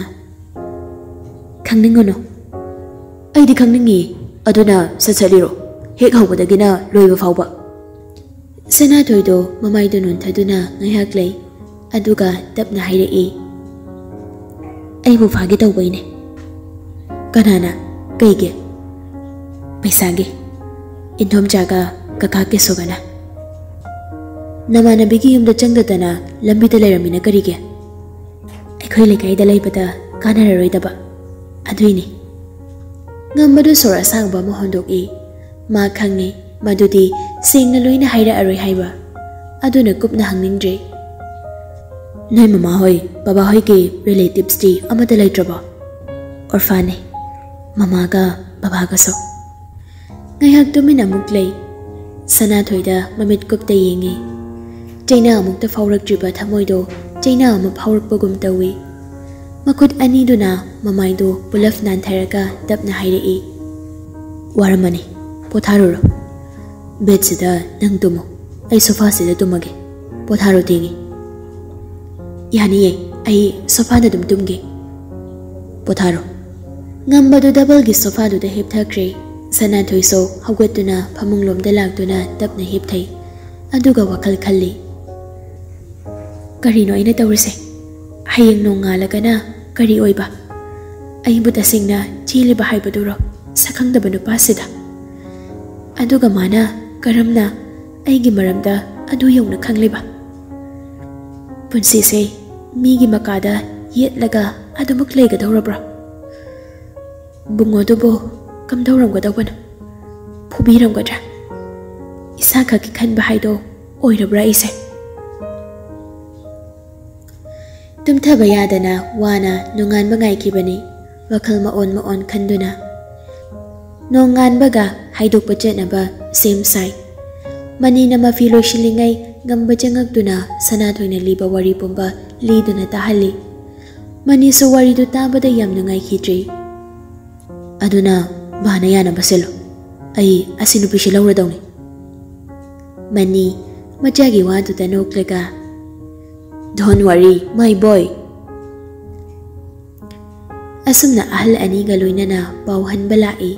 "ꯈꯪꯅꯤꯡꯒꯅꯨ꯫ ꯑꯩꯗꯤ ꯈꯪꯅꯤꯡꯉꯤ, ꯑꯗꯨꯅ ꯁꯠ ꯁꯠ ꯂꯤꯔꯣ, ꯍꯦꯛ ꯍꯧꯕꯗꯒꯤꯅ ꯂꯣꯏꯕ ꯐꯥꯎꯕ꯫" ꯁꯅꯥꯊꯣꯏꯗꯣ ꯃꯃꯥꯏꯗꯨ ꯅꯣꯟꯊꯗꯨꯅ ꯉꯥꯏꯍꯥꯛ ꯂꯩ, ꯑꯗꯨꯒ ꯇꯞꯅ ꯍꯥꯏꯔꯛꯏ, ꯑꯩꯕꯨ ꯐꯥꯒꯦ ꯇꯧꯕꯩꯅꯦ꯫ ꯀꯅꯥꯅ? ꯀꯩꯒꯤ? ꯄꯩꯁꯥꯒꯤ꯫ ꯏꯟꯗꯣꯝꯆꯥꯒ ꯀꯀꯥ ꯀꯦꯁꯣꯒꯅ꯫ ꯅꯃꯥꯟꯅꯕꯤꯒꯤ ꯌꯨꯝꯗ ꯆꯪꯗꯗꯅ ꯂꯝꯕꯤꯗ ꯂꯩꯔꯝꯃꯤꯅ ꯀꯔꯤꯒꯤ? ꯑꯩꯈꯣꯏ ꯂꯩꯀꯥꯏꯗ ꯂꯩꯕꯗ ꯀꯥꯟꯅꯔꯔꯣꯏꯗꯕ, ꯑꯗꯨꯏꯅꯤ꯫ ꯉꯝꯕꯗꯨ ꯁꯣꯔ ꯑꯁꯥꯡꯕ ꯑꯃ ꯍꯣꯟꯗꯣꯛꯏ꯫ ꯃꯥ ꯈꯪꯉꯤ ꯃꯗꯨꯗꯤ ꯁꯦꯡꯅ ꯂꯣꯏꯅ ꯍꯥꯏꯔꯛꯑꯔꯣꯏ ꯍꯥꯏꯕ, ꯑꯗꯨꯅ ꯀꯨꯞꯅ ꯍꯪꯅꯤꯡꯗ꯭ꯔꯤ꯫ ꯅꯣꯏ ꯃꯃꯥꯍꯣꯏ, ꯕꯕꯥꯍꯣꯏꯒꯤ relatives ꯇꯤ ꯑꯃꯠꯇ ꯂꯩꯇ꯭ꯔꯕꯣ? ꯑꯣꯔꯐꯥꯟꯅꯤ, ꯃꯃꯥꯒ ꯕꯕꯥꯒꯁꯨ꯫ ꯉꯥꯏꯍꯥꯛ ꯇꯨꯃꯤꯟ ꯑꯃꯨꯛ ꯂꯩ꯫ ꯁꯅꯥꯊꯣꯏꯗ ꯃꯃꯤꯠ ꯀꯨꯞꯇ ꯌꯦꯡꯉꯤ꯫ ꯆꯩꯅꯥ ꯑꯃꯨꯛꯇ ꯐꯥꯎꯔꯛꯇ꯭ꯔꯤꯕ ꯊꯃꯣꯏꯗꯣ ꯆꯩꯅꯥ ꯑꯃ ꯐꯥꯎꯔꯛꯄꯒꯨꯝ ꯇꯧꯏ꯫ ꯃꯈꯨꯠ ꯑꯅꯤꯗꯨꯅ ꯃꯃꯥꯏꯗꯨ ꯄꯨꯂꯞ ꯅꯥꯟꯊꯔꯒ ꯇꯞꯅ ꯍꯥꯏꯔꯛꯏ, "ꯋꯥꯔꯝꯃꯅꯤ, ꯄꯣꯊꯥꯔꯨꯔꯣ꯫ ꯕꯦꯗꯁꯤꯗ ꯅꯪ ꯇꯨꯝꯃꯨ, ꯑꯩ ꯁꯣꯐꯥꯁꯤꯗ ꯇꯨꯝꯃꯒꯦ꯫ ꯄꯣꯊꯥꯔꯣ, ꯊꯦꯡꯉꯤ꯫" "ꯌꯥꯅꯤꯌꯦ, ꯑꯩ ꯁꯣꯐꯥꯗ ꯑꯗꯨꯝ ꯇꯨꯝꯒꯦ꯫ ꯄꯣꯊꯥꯔꯣ꯫" ꯉꯝꯕꯗꯨ ꯗꯕꯜꯒꯤ ꯁꯣꯐꯥꯗꯨꯗ ꯍꯤꯞꯊꯈ꯭ꯔꯦ꯫ ꯁꯅꯥꯊꯣꯏꯁꯨ ꯍꯧꯒꯠꯇꯨꯅ ꯐꯃꯨꯡꯂꯣꯝꯗ ꯂꯥꯛꯇꯨꯅ ꯇꯞꯅ ꯍꯤꯞꯊꯩ꯫ ꯑꯗꯨꯒ ꯋꯥꯈꯜ ꯈꯜꯂꯤ, "ꯀꯔꯤꯅꯣ ꯑꯩꯅ ꯇꯧꯔꯤꯁꯦ? ꯍꯌꯦꯡ ꯅꯣꯡꯉꯥꯜꯂꯒꯅ ꯀꯔꯤ ꯑꯣꯏꯕ? ꯑꯩꯕꯨ ꯇꯁꯦꯡꯅ ꯆꯦꯜꯂꯤꯕ ꯍꯥꯏꯕꯗꯨꯔꯣ, ꯁꯛꯈꯪꯗꯕ ꯅꯨꯄꯥꯁꯤꯗ? ꯑꯗꯨꯒ ꯃꯥꯅ ꯀꯔꯝꯅ ꯑꯩꯒꯤ ꯃꯔꯝꯗ ꯑꯗꯨ ꯌꯧꯅ ꯈꯪꯂꯤꯕ? ꯄꯨꯟꯁꯤꯁꯦ ꯃꯤꯒꯤ ꯃꯀꯥꯗ ꯌꯦꯠꯂꯒ ꯑꯗꯨꯃꯛ ꯂꯩꯒꯗꯧꯔꯕ꯭ꯔꯥ? ꯕꯨꯡꯉꯣꯗꯨꯕꯨ ꯀꯝꯗꯧꯔꯝꯒꯗꯧꯕꯅꯣ? ꯐꯨꯕꯤꯔꯝꯒꯗ꯭ꯔꯥ? ꯏꯁꯥ ꯈꯛꯀꯤ ꯈꯟꯕ ꯍꯥꯏꯗꯣ ꯑꯣꯏꯔꯕ꯭ꯔꯥ ꯑꯩꯁꯦ?" ꯇꯨꯝꯊꯕ ꯌꯥꯗꯅ ꯋꯥꯅ ꯅꯣꯡꯉꯥꯟꯕ ꯉꯥꯏꯈꯤꯕꯅꯤ, ꯋꯥꯈꯜ ꯃꯑꯣꯟ ꯃꯑꯣꯟ ꯈꯟꯗꯨꯅ꯫ ꯅꯣꯡꯉꯥꯟꯕꯒ ꯍꯥꯏꯗꯣꯛꯄ ꯆꯠꯅꯕ ꯁꯦꯝ ꯁꯥꯏ꯫ ꯃꯅꯤꯅ ꯃꯐꯤ ꯂꯣꯏꯁꯤꯜꯂꯤꯉꯩ ꯉꯝꯕ ꯆꯪꯉꯛꯇꯨꯅ ꯁꯅꯥꯊꯣꯏꯅ ꯂꯤꯕ ꯋꯥꯔꯤ ꯄꯨꯝꯕ ꯂꯤꯗꯨꯅ ꯇꯥꯍꯜꯂꯤ꯫ ꯃꯅꯤꯁꯨ ꯋꯥꯔꯤꯗꯨ ꯇꯥꯕꯗ ꯌꯥꯝ ꯅꯨꯡꯉꯥꯏꯈꯤꯗ꯭ꯔꯤ꯫ "ꯑꯗꯨꯅ ꯕꯥꯅ ꯌꯥꯅꯕ ꯁꯤꯜꯂꯨ꯫ ꯑꯩ ꯑꯁꯤ ꯅꯨꯄꯤꯁꯤ ꯂꯧꯔꯗꯧꯅꯤ꯫" ꯃꯅꯤ ꯃꯆꯥꯒꯤ ꯋꯥꯗꯨꯗ ꯅꯣꯛꯂꯒ, "Don't worry, my boy." ꯑꯁꯨꯝꯅ ꯑꯍꯜ ꯑꯅꯤꯒ ꯂꯣꯏꯅꯅ ꯄꯥꯎ ꯍꯟꯕ ꯂꯥꯛꯏ꯫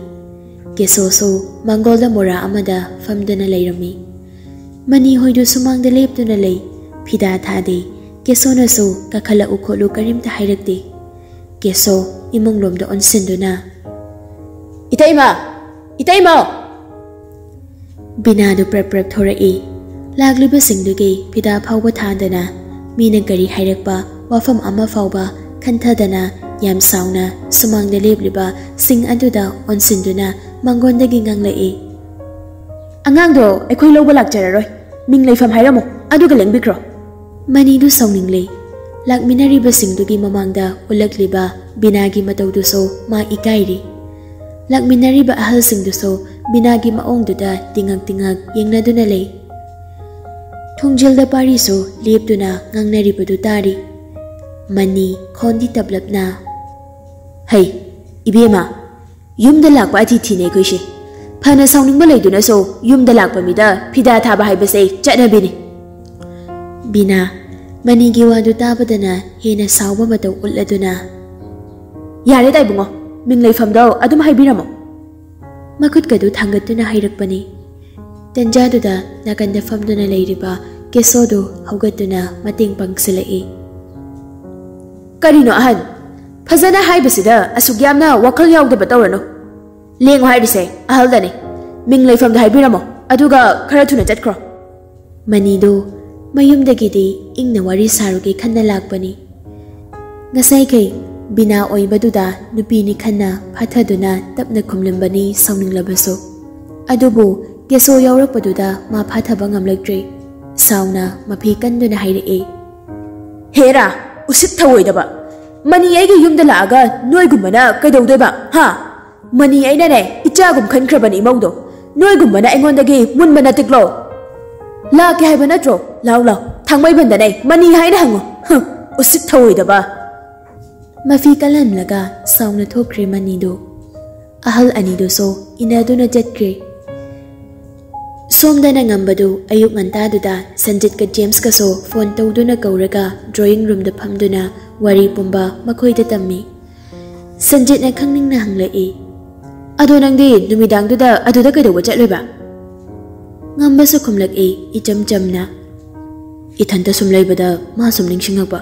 ꯀꯦꯁꯣꯁꯨ ꯃꯥꯡꯒꯣꯜꯗ ꯃꯣꯔꯥ ꯑꯃꯗ ꯐꯝꯗꯨꯅ ꯂꯩꯔꯝꯃꯤ꯫ ꯃꯅꯤ ꯍꯣꯏꯗꯨ ꯁꯨꯃꯥꯡꯗ ꯂꯦꯞꯇꯨꯅ ꯂꯩ꯫ ꯐꯤꯗꯥ ꯊꯥꯗꯦ꯫ ꯀꯦꯁꯣꯅꯁꯨ "ꯀꯥꯈꯠꯂꯛꯎ ꯈꯣꯠꯂꯨ" ꯀꯔꯤꯝꯇ ꯍꯥꯏꯔꯛꯇꯦ꯫ ꯀꯦꯁꯣ ꯏꯃꯨꯡꯂꯣꯝꯗ ꯑꯣꯟꯁꯤꯟꯗꯨꯅ, "ꯏꯇꯩꯃ! ꯏꯇꯩꯃ!" ꯕꯤꯅꯥꯗꯨ ꯄ꯭ꯔꯞ ꯄ꯭ꯔꯞ ꯊꯣꯔꯛꯏ꯫ ꯂꯥꯛꯂꯤꯕꯁꯤꯡꯗꯨꯒꯤ ꯐꯤꯗꯥ ꯐꯥꯎꯕ ꯊꯥꯗꯅ, ꯃꯤꯅ ꯀꯔꯤ ꯍꯥꯏꯔꯛꯄ ꯋꯥꯐꯝ ꯑꯃ ꯐꯥꯎꯕ ꯈꯟꯊꯗꯅ, ꯌꯥꯝ ꯁꯥꯎꯅ ꯁꯨꯃꯥꯡꯗ ꯂꯦꯞꯂꯤꯕ ꯁꯤꯡ ꯑꯗꯨꯗ ꯑꯣꯟꯁꯤꯟꯗꯨꯅ ꯃꯉꯣꯟꯗꯒꯤ ꯉꯥꯡꯂꯛꯏ, "ꯑꯉꯥꯡꯗꯣ ꯑꯩꯈꯣꯏ ꯂꯧꯕ ꯂꯥꯛꯆꯔꯔꯣꯏ꯫ ꯃꯤꯡ ꯂꯩꯐꯝ ꯍꯥꯏꯔꯝꯃꯣ, ꯑꯗꯨꯒ ꯂꯦꯡꯕꯤꯈ꯭ꯔꯣ꯫" ꯃꯅꯤꯗꯨ ꯁꯥꯎꯅꯤꯡꯂꯦ꯫ ꯂꯥꯛꯃꯤꯟꯅꯔꯤꯕꯁꯤꯡꯗꯨꯒꯤ ꯃꯃꯥꯡꯗ ꯎꯠꯂꯛꯂꯤꯕ ꯕꯤꯅꯥꯒꯤ ꯃꯇꯧꯗꯨꯁꯨ ꯃꯥ ꯏꯀꯥꯏꯔꯤ꯫ ꯂꯥꯛꯃꯤꯟꯅꯔꯤꯕ ꯑꯍꯜꯁꯤꯡꯗꯨꯁꯨ ꯕꯤꯅꯥꯒꯤ ꯃꯑꯣꯡꯗꯨꯗ ꯇꯤꯉꯛ ꯇꯤꯉꯛ ꯌꯦꯡꯅꯗꯨꯅ ꯂꯩ꯫ ꯊꯣꯡꯖꯤꯜꯗ ꯄꯥꯔꯤꯁꯨ ꯂꯦꯞꯇꯨꯅ ꯉꯥꯡꯅꯔꯤꯕꯗꯨ ꯇꯥꯔꯤ꯫ ꯃꯅꯤ ꯈꯣꯟꯗꯤ ꯇꯞꯂꯞꯅ, "ꯍꯩ, ꯏꯕꯦꯝꯃ, ꯌꯨꯝꯗ ꯂꯥꯛꯄ ꯑꯇꯤꯊꯤꯅꯦ ꯑꯩꯈꯣꯏꯁꯦ꯫ ꯐꯅ ꯁꯥꯎꯅꯤꯡꯕ ꯂꯩꯗꯨꯅꯁꯨ ꯌꯨꯝꯗ ꯂꯥꯛꯄ ꯃꯤꯗ ꯐꯤꯗꯥ ꯊꯥꯕ ꯍꯥꯏꯕꯁꯦ ꯆꯠꯅꯕꯤꯅꯤ꯫" ꯕꯤꯅꯥ, ꯃꯅꯤꯒꯤ ꯋꯥꯗꯨ ꯇꯥꯕꯗꯅ ꯍꯦꯟꯅ ꯁꯥꯎꯕ ꯃꯇꯧ ꯎꯠꯂꯗꯨꯅ, "ꯌꯥꯔꯦ ꯇꯥꯏꯕꯨꯡꯉꯣ, ꯃꯤꯡ ꯂꯩꯐꯝꯗꯣ ꯑꯗꯨꯝ ꯍꯥꯏꯕꯤꯔꯝꯃꯣ꯫" ꯃꯈꯨꯠꯀꯗꯨ ꯊꯥꯡꯒꯠꯇꯨꯅ ꯍꯥꯏꯔꯛꯄꯅꯤ꯫ ꯇꯟꯖꯥꯗꯨꯗ ꯅꯥꯀꯟꯗ ꯐꯝꯗꯨꯅ ꯂꯩꯔꯤꯕ ꯀꯦꯁꯣꯗꯨ ꯍꯧꯒꯠꯇꯨꯅ ꯃꯇꯦꯡ ꯄꯥꯡꯁꯤꯜꯂꯛꯏ꯫ "ꯀꯔꯤꯅꯣ ꯑꯍꯟ? ꯐꯖꯅ ꯍꯥꯏꯕꯁꯤꯗ ꯑꯁꯨꯛ ꯌꯥꯝꯅ ꯋꯥꯈꯜ ꯌꯥꯎꯗꯕ ꯇꯧꯔꯅꯨ꯫ ꯂꯦꯡꯉꯨ ꯍꯥꯏꯔꯤꯁꯦ ꯑꯍꯜꯗꯅꯤ꯫ ꯃꯤꯡ ꯂꯩꯐꯝꯗꯣ ꯍꯥꯏꯕꯤꯔꯝꯃꯣ, ꯑꯗꯨꯒ ꯈꯔ ꯊꯨꯅ ꯆꯠꯈ꯭ꯔꯣ꯫" ꯃꯅꯤꯗꯨ ꯃꯌꯨꯝꯗꯒꯤꯗꯤ ꯏꯪꯅ ꯋꯥꯔꯤ ꯁꯥꯔꯨꯒꯦ ꯈꯟꯅ ꯂꯥꯛꯄꯅꯤ꯫ ꯉꯁꯥꯏꯈꯩ ꯕꯤꯅꯥ ꯑꯣꯏꯕꯗꯨꯗ ꯅꯨꯄꯤꯅꯤ ꯈꯟꯅ ꯐꯥꯊꯗꯨꯅ ꯇꯞꯅ ꯈꯨꯝꯂꯝꯕꯅꯤ ꯁꯥꯎꯅꯤꯡꯂꯕꯁꯨ꯫ ꯑꯗꯨꯕꯨ ꯀꯦꯁꯣ ꯌꯥꯎꯔꯛꯄꯗꯨꯗ ꯃꯥ ꯐꯥꯊꯕ ꯉꯝꯂꯛꯇ꯭ꯔꯦ꯫ ꯁꯥꯎꯅ ꯃꯐꯤ ꯀꯟꯗꯨꯅ ꯍꯥꯏꯔꯛꯏ, "ꯍꯦꯔꯥ, ꯎꯁꯤꯠ ꯊꯑꯣꯏꯗꯕ! ꯃꯅꯤ ꯑꯩꯒꯤ ꯌꯨꯝꯗ ꯂꯥꯛꯑꯒ ꯅꯣꯏꯒꯨꯝꯕꯅ ꯀꯩꯗꯧꯗꯣꯏꯕ, ꯍꯥ? ꯃꯅꯤ ꯑꯩꯅꯅꯦ ꯏꯆꯥꯒꯨꯝ ꯈꯟꯈ꯭ꯔꯕꯅꯤ ꯏꯃꯧꯗꯣ꯫ ꯅꯣꯏꯒꯨꯝꯕꯅ ꯑꯩꯉꯣꯟꯗꯒꯤ ꯃꯨꯟꯕ ꯅꯠꯇꯤꯛꯂꯣ? ꯂꯥꯛꯀꯦ ꯍꯥꯏꯕ ꯅꯠꯇ꯭ꯔꯣ? ꯂꯥꯎ ꯂꯥꯎ, ꯊꯥꯡꯃꯩꯕꯟꯗꯅꯦ ꯃꯅꯤ ꯍꯥꯏꯅ ꯍꯪꯉꯣ꯫ ꯍꯨꯝ, ꯎꯁꯤꯠ ꯊꯑꯣꯏꯗꯕ!" ꯃꯐꯤ ꯀꯜꯍꯟꯂꯒ ꯁꯥꯎꯅ ꯊꯣꯛꯈ꯭ꯔꯦ ꯃꯅꯤꯗꯨ꯫ ꯑꯍꯜ ꯑꯅꯤꯗꯨꯁꯨ ꯏꯟꯅꯗꯨꯅ ꯆꯠꯈ꯭ꯔꯦ꯫ ꯁꯣꯝꯗꯅ ꯉꯝꯕꯗꯨ ꯑꯌꯨꯛ ꯉꯟꯇꯥꯗꯨꯗ ꯁꯟꯖꯤꯠꯀ ꯖꯦꯝꯁꯀꯁꯨ ꯐꯣꯟ ꯇꯧꯗꯨꯅ ꯀꯧꯔꯒ ꯗ꯭ꯔꯣꯌꯤꯡ ꯔꯨꯝꯗ ꯐꯝꯗꯨꯅ ꯋꯥꯔꯤ ꯄꯨꯝꯕ ꯃꯈꯣꯏꯗ ꯇꯝꯃꯤ꯫ ꯁꯟꯖꯤꯠꯅ ꯈꯪꯅꯤꯡꯅ ꯍꯪꯂꯛꯏ, "ꯑꯗꯣ ꯅꯪꯗꯤ ꯅꯨꯃꯤꯗꯥꯡꯗꯨꯗ ꯑꯗꯨꯗ ꯀꯩꯗꯧꯕ ꯆꯠꯂꯣꯏꯕ?" ꯉꯝꯕꯁꯨ ꯈꯨꯝꯂꯛꯏ ꯏꯆꯝ ꯆꯝꯅ, "ꯏꯊꯟꯇ ꯁꯨꯝ ꯂꯩꯕꯗ ꯃꯥ ꯁꯨꯝ ꯅꯤꯡꯁꯤꯡꯉꯛꯄ꯫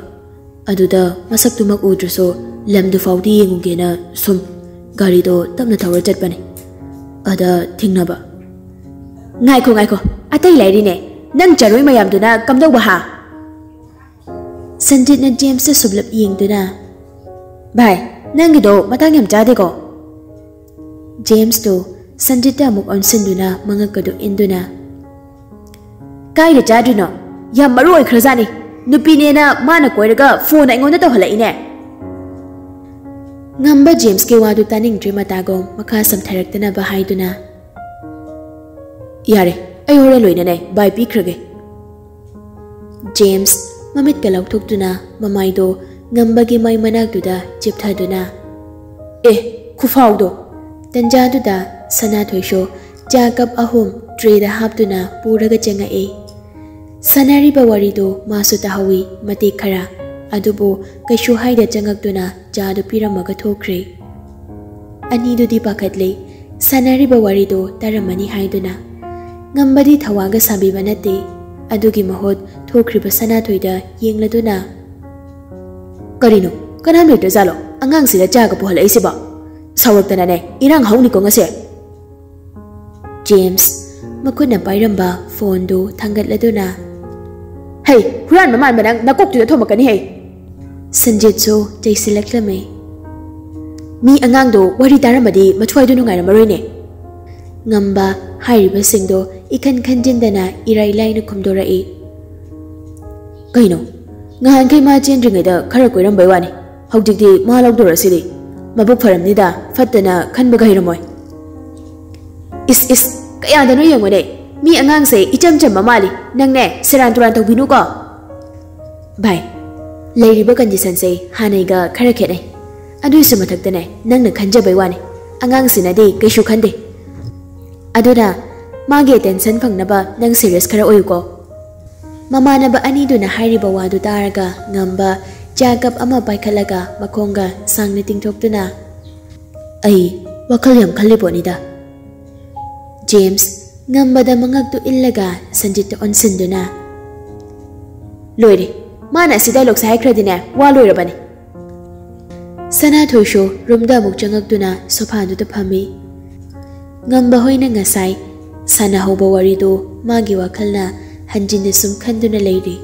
ꯑꯗꯨꯗ ꯃꯁꯛꯇꯨꯃꯛ ꯎꯗ꯭ꯔꯁꯨ ꯂꯝꯗꯨ ꯐꯥꯎꯗꯤ ꯌꯦꯡꯉꯨꯒꯦꯅ ꯁꯨꯝ ꯒꯥꯔꯤꯗꯣ ꯇꯞꯅ ꯊꯧꯔ ꯆꯠꯄꯅꯤ꯫ ꯑꯗ ꯊꯦꯡꯅꯕ꯫ "ꯉꯥꯏꯈꯣ, ꯉꯥꯏꯈꯣ, ꯑꯇꯩ ꯂꯩꯔꯤꯅꯦ꯫ ꯅꯪ ꯆꯔꯣꯏ ꯃꯌꯥꯝꯗꯨꯅ ꯀꯝꯗꯧꯕ ꯍꯥ?" ꯁꯟꯖꯤꯠꯅ ꯖꯦꯝꯁꯇ ꯁꯨꯞꯂꯞ ꯌꯦꯡꯗꯨꯅ, "ꯚꯥꯏ, ꯅꯪꯒꯤꯗꯣ ꯃꯇꯥꯡ ꯌꯥꯝ ꯆꯥꯗꯦꯀꯣ?" ꯖꯦꯝꯁꯇꯣ ꯁꯟꯖꯤꯠꯇ ꯑꯃꯨꯛ ꯑꯣꯟꯁꯤꯟꯗꯨꯅ ꯃꯉꯛꯀꯗꯨ ꯏꯟꯗꯨꯅ, "ꯀꯥꯏꯗ ꯆꯥꯗ꯭ꯔꯤꯅꯣ? ꯌꯥꯝ ꯃꯔꯨ ꯑꯣꯏꯈ꯭ꯔꯖꯥꯠꯅꯤ꯫ ꯅꯨꯄꯤꯅꯦꯅ ꯃꯥꯅ ꯀꯣꯏꯔꯒ ꯐꯣꯟ ꯑꯩꯉꯣꯟꯗ ꯇꯧꯍꯜꯂꯛꯏꯅꯦ?" ꯉꯝꯕ ꯖꯦꯝꯁꯀꯤ ꯋꯥꯗꯨ ꯇꯥꯅꯤꯡꯗ꯭ꯔꯤ ꯃꯇꯥꯒꯨꯝ ꯃꯈꯥ ꯁꯝꯊꯔꯛꯇꯅꯕ ꯍꯥꯏꯗꯨꯅ, "ꯌꯥꯔꯦ, ꯑꯩ ꯍꯣꯔꯦꯟ ꯂꯣꯏꯅꯅꯦ ꯕꯥꯏ ꯄꯤꯈ꯭ꯔꯒꯦ꯫" ꯖꯦꯝꯁ ꯃꯃꯤꯠꯀ ꯂꯥꯎꯊꯣꯛꯇꯨꯅ ꯃꯃꯥꯏꯗꯣ ꯉꯝꯕꯒꯤ ꯃꯥꯏ ꯃꯅꯥꯛꯇꯨꯗ ꯆꯤꯞꯊꯗꯨꯅ, "ꯑꯦ, ꯈꯨꯐꯥꯎꯗꯣ!" ꯇꯟꯖꯥꯗꯨꯗ ꯁꯅꯥꯊꯣꯏꯁꯨ ꯆꯥ ꯀꯞ ꯑꯍꯨꯝ ꯇ꯭ꯔꯦꯗ ꯍꯥꯞꯇꯨꯅ ꯄꯨꯔꯒ ꯆꯪꯉꯛꯏ꯫ ꯁꯥꯟꯅꯔꯤꯕ ꯋꯥꯔꯤꯗꯨ ꯃꯥꯁꯨ ꯇꯥꯍꯧꯏ ꯃꯇꯦꯛ ꯈꯔ, ꯑꯗꯨꯕꯨ ꯀꯩꯁꯨ ꯍꯥꯏꯗ ꯆꯪꯉꯛꯇꯨꯅ ꯆꯥꯗꯨ ꯄꯤꯔꯝꯃꯒ ꯊꯣꯛꯈ꯭ꯔꯦ꯫ ꯑꯅꯤꯗꯨꯗꯤ ꯄꯥꯈꯠꯂꯦ, ꯁꯥꯟꯅꯔꯤꯕ ꯋꯥꯔꯤꯗꯨ ꯇꯥꯔꯝꯃꯅꯤ ꯍꯥꯏꯗꯨꯅ꯫ ꯉꯝꯕꯗꯤ ꯊꯋꯥꯒ ꯁꯥꯕꯤꯕ ꯅꯠꯇꯦ꯫ ꯑꯗꯨꯒꯤ ꯃꯍꯨꯠ ꯊꯣꯛꯈ꯭ꯔꯤꯕ ꯁꯅꯥꯊꯣꯏꯗ ꯌꯦꯡꯂꯗꯨꯅ, "ꯀꯔꯤꯅꯣ, ꯀꯅꯥꯝ ꯂꯩꯇ꯭ꯔꯖꯥꯠꯂꯣ ꯑꯉꯥꯡꯁꯤꯗ ꯆꯥꯒ ꯄꯨꯍꯜꯂꯛꯏꯁꯤꯕꯣ? ꯁꯥꯎꯔꯛꯇꯅꯅꯦ ꯏꯔꯥꯡ ꯍꯧꯅꯤꯀꯣ ꯉꯁꯤ꯫" ꯖꯦꯝꯁ ꯃꯈꯨꯠꯅ ꯄꯥꯏꯔꯝꯕ ꯐꯣꯟꯗꯨ ꯊꯥꯡꯒꯠꯂꯗꯨꯅ, "ꯍꯩ, ꯍꯨꯔꯥꯟꯕ ꯃꯥꯟꯕ ꯅꯪ ꯅꯀꯣꯛꯇꯨꯗ ꯊꯣꯝꯃꯛꯀꯅꯤ ꯍꯩ!" ꯁꯟꯖꯤꯠꯁꯨ ꯆꯩꯁꯤꯜꯂꯛꯂꯝꯃꯤ꯫ "ꯃꯤ ꯑꯉꯥꯡꯗꯣ ꯋꯥꯔꯤ ꯇꯥꯔꯝꯃꯗꯤ ꯃꯊ꯭ꯋꯥꯏꯗꯣ ꯅꯨꯡꯉꯥꯏꯔꯝꯃꯔꯣꯏꯅꯦ꯫" ꯉꯝꯕ ꯍꯥꯏꯔꯤꯕꯁꯤꯡꯗꯣ ꯏꯈꯟ ꯈꯟꯖꯤꯟꯗꯅ ꯏꯔꯥꯏ ꯂꯥꯏꯅ ꯈꯨꯝꯗꯣꯔꯛꯏ꯫ "ꯀꯩꯅꯣ, ꯉꯍꯥꯟꯈꯩ ꯃꯥ ꯆꯦꯟꯗ꯭ꯔꯤꯉꯩꯗ ꯈꯔ ꯀꯣꯏꯔꯝꯕꯩ ꯋꯥꯅꯤ, ꯍꯧꯖꯤꯛꯇꯤ ꯃꯥ ꯂꯧꯗꯣꯔꯁꯤꯗꯤ꯫ ꯃꯕꯨꯛ ꯐꯔꯝꯅꯤꯗ, ꯐꯠꯇꯅ ꯈꯟꯕꯒ ꯍꯩꯔꯝꯃꯣꯏ꯫" "ꯏꯁ ꯏꯁ, ꯀꯌꯥꯗꯅꯣ ꯌꯦꯡꯉꯨꯅꯦ, ꯃꯤ ꯑꯉꯥꯡꯁꯦ ꯏꯆꯝ ꯆꯝꯕ ꯃꯥꯜꯂꯤ꯫ ꯅꯪꯅꯦ ꯁꯦꯔꯥꯟ ꯇꯨꯔꯥꯟ ꯇꯧꯕꯤꯅꯨꯀꯣ꯫" "ꯚꯥꯏ, ꯂꯩꯔꯤꯕ ꯀꯟꯗꯤꯁꯟꯁꯦ ꯍꯥꯟꯅꯩꯒ ꯈꯔ ꯈꯦꯠꯅꯩ꯫ ꯑꯗꯨꯏꯁꯨ ꯃꯊꯛꯇꯅꯦ, ꯅꯪꯅ ꯈꯟꯖꯕꯩ ꯋꯥꯅꯤ, ꯑꯉꯥꯡꯁꯤꯅꯗꯤ ꯀꯩꯁꯨ ꯈꯟꯗꯦ꯫ ꯑꯗꯨꯅ ꯃꯥꯒꯤ ꯑꯦꯇꯦꯟꯁꯟ ꯐꯪꯅꯕ ꯅꯪ ꯁꯦꯔꯤꯌꯁ ꯈꯔ ꯑꯣꯏꯌꯨꯀꯣ꯫" ꯃꯃꯥꯟꯅꯕ ꯑꯅꯤꯗꯨꯅ ꯍꯥꯏꯔꯤꯕ ꯋꯥꯗꯨ ꯇꯥꯔꯒ ꯉꯝꯕ ꯆꯥ ꯀꯞ ꯑꯃ ꯄꯥꯏꯈꯠꯂꯒ ꯃꯈꯣꯡꯒ ꯁꯥꯡꯅ ꯇꯤꯡꯊꯣꯛꯇꯨꯅ, "ꯑꯩ ꯋꯥꯈꯜ ꯌꯥꯝ ꯈꯜꯂꯤ ꯄꯣꯠꯅꯤꯗ꯫" ꯖꯦꯝꯁ ꯉꯝꯕꯗ ꯃꯉꯛꯇꯨ ꯏꯜꯂꯒ ꯁꯟꯖꯤꯠꯇ ꯑꯣꯟꯁꯤꯟꯗꯨꯅ, "ꯂꯣꯏꯔꯦ, ꯃꯥꯅ ꯑꯁꯤ ꯗꯥꯏꯂꯣꯛꯁꯦ ꯍꯥꯏꯈ꯭ꯔꯗꯤꯅꯦ, ꯋꯥ ꯂꯣꯏꯔꯕꯅꯤ꯫ ꯁꯅꯥꯊꯣꯏꯁꯨ ꯔꯨꯝꯗ ꯑꯃꯨꯛ ꯆꯪꯉꯛꯇꯨꯅ ꯁꯣꯐꯥꯗꯨꯗ ꯐꯝꯃꯤ꯫ ꯉꯝꯕ ꯍꯣꯏꯅ ꯉꯁꯥꯏ ꯁꯥꯟꯅꯍꯧꯕ ꯋꯥꯔꯤꯗꯨ ꯃꯥꯒꯤ ꯋꯥꯈꯜꯅ ꯍꯟꯖꯤꯟꯅ ꯁꯨꯝ ꯈꯟꯗꯨꯅ ꯂꯩꯔꯤ꯫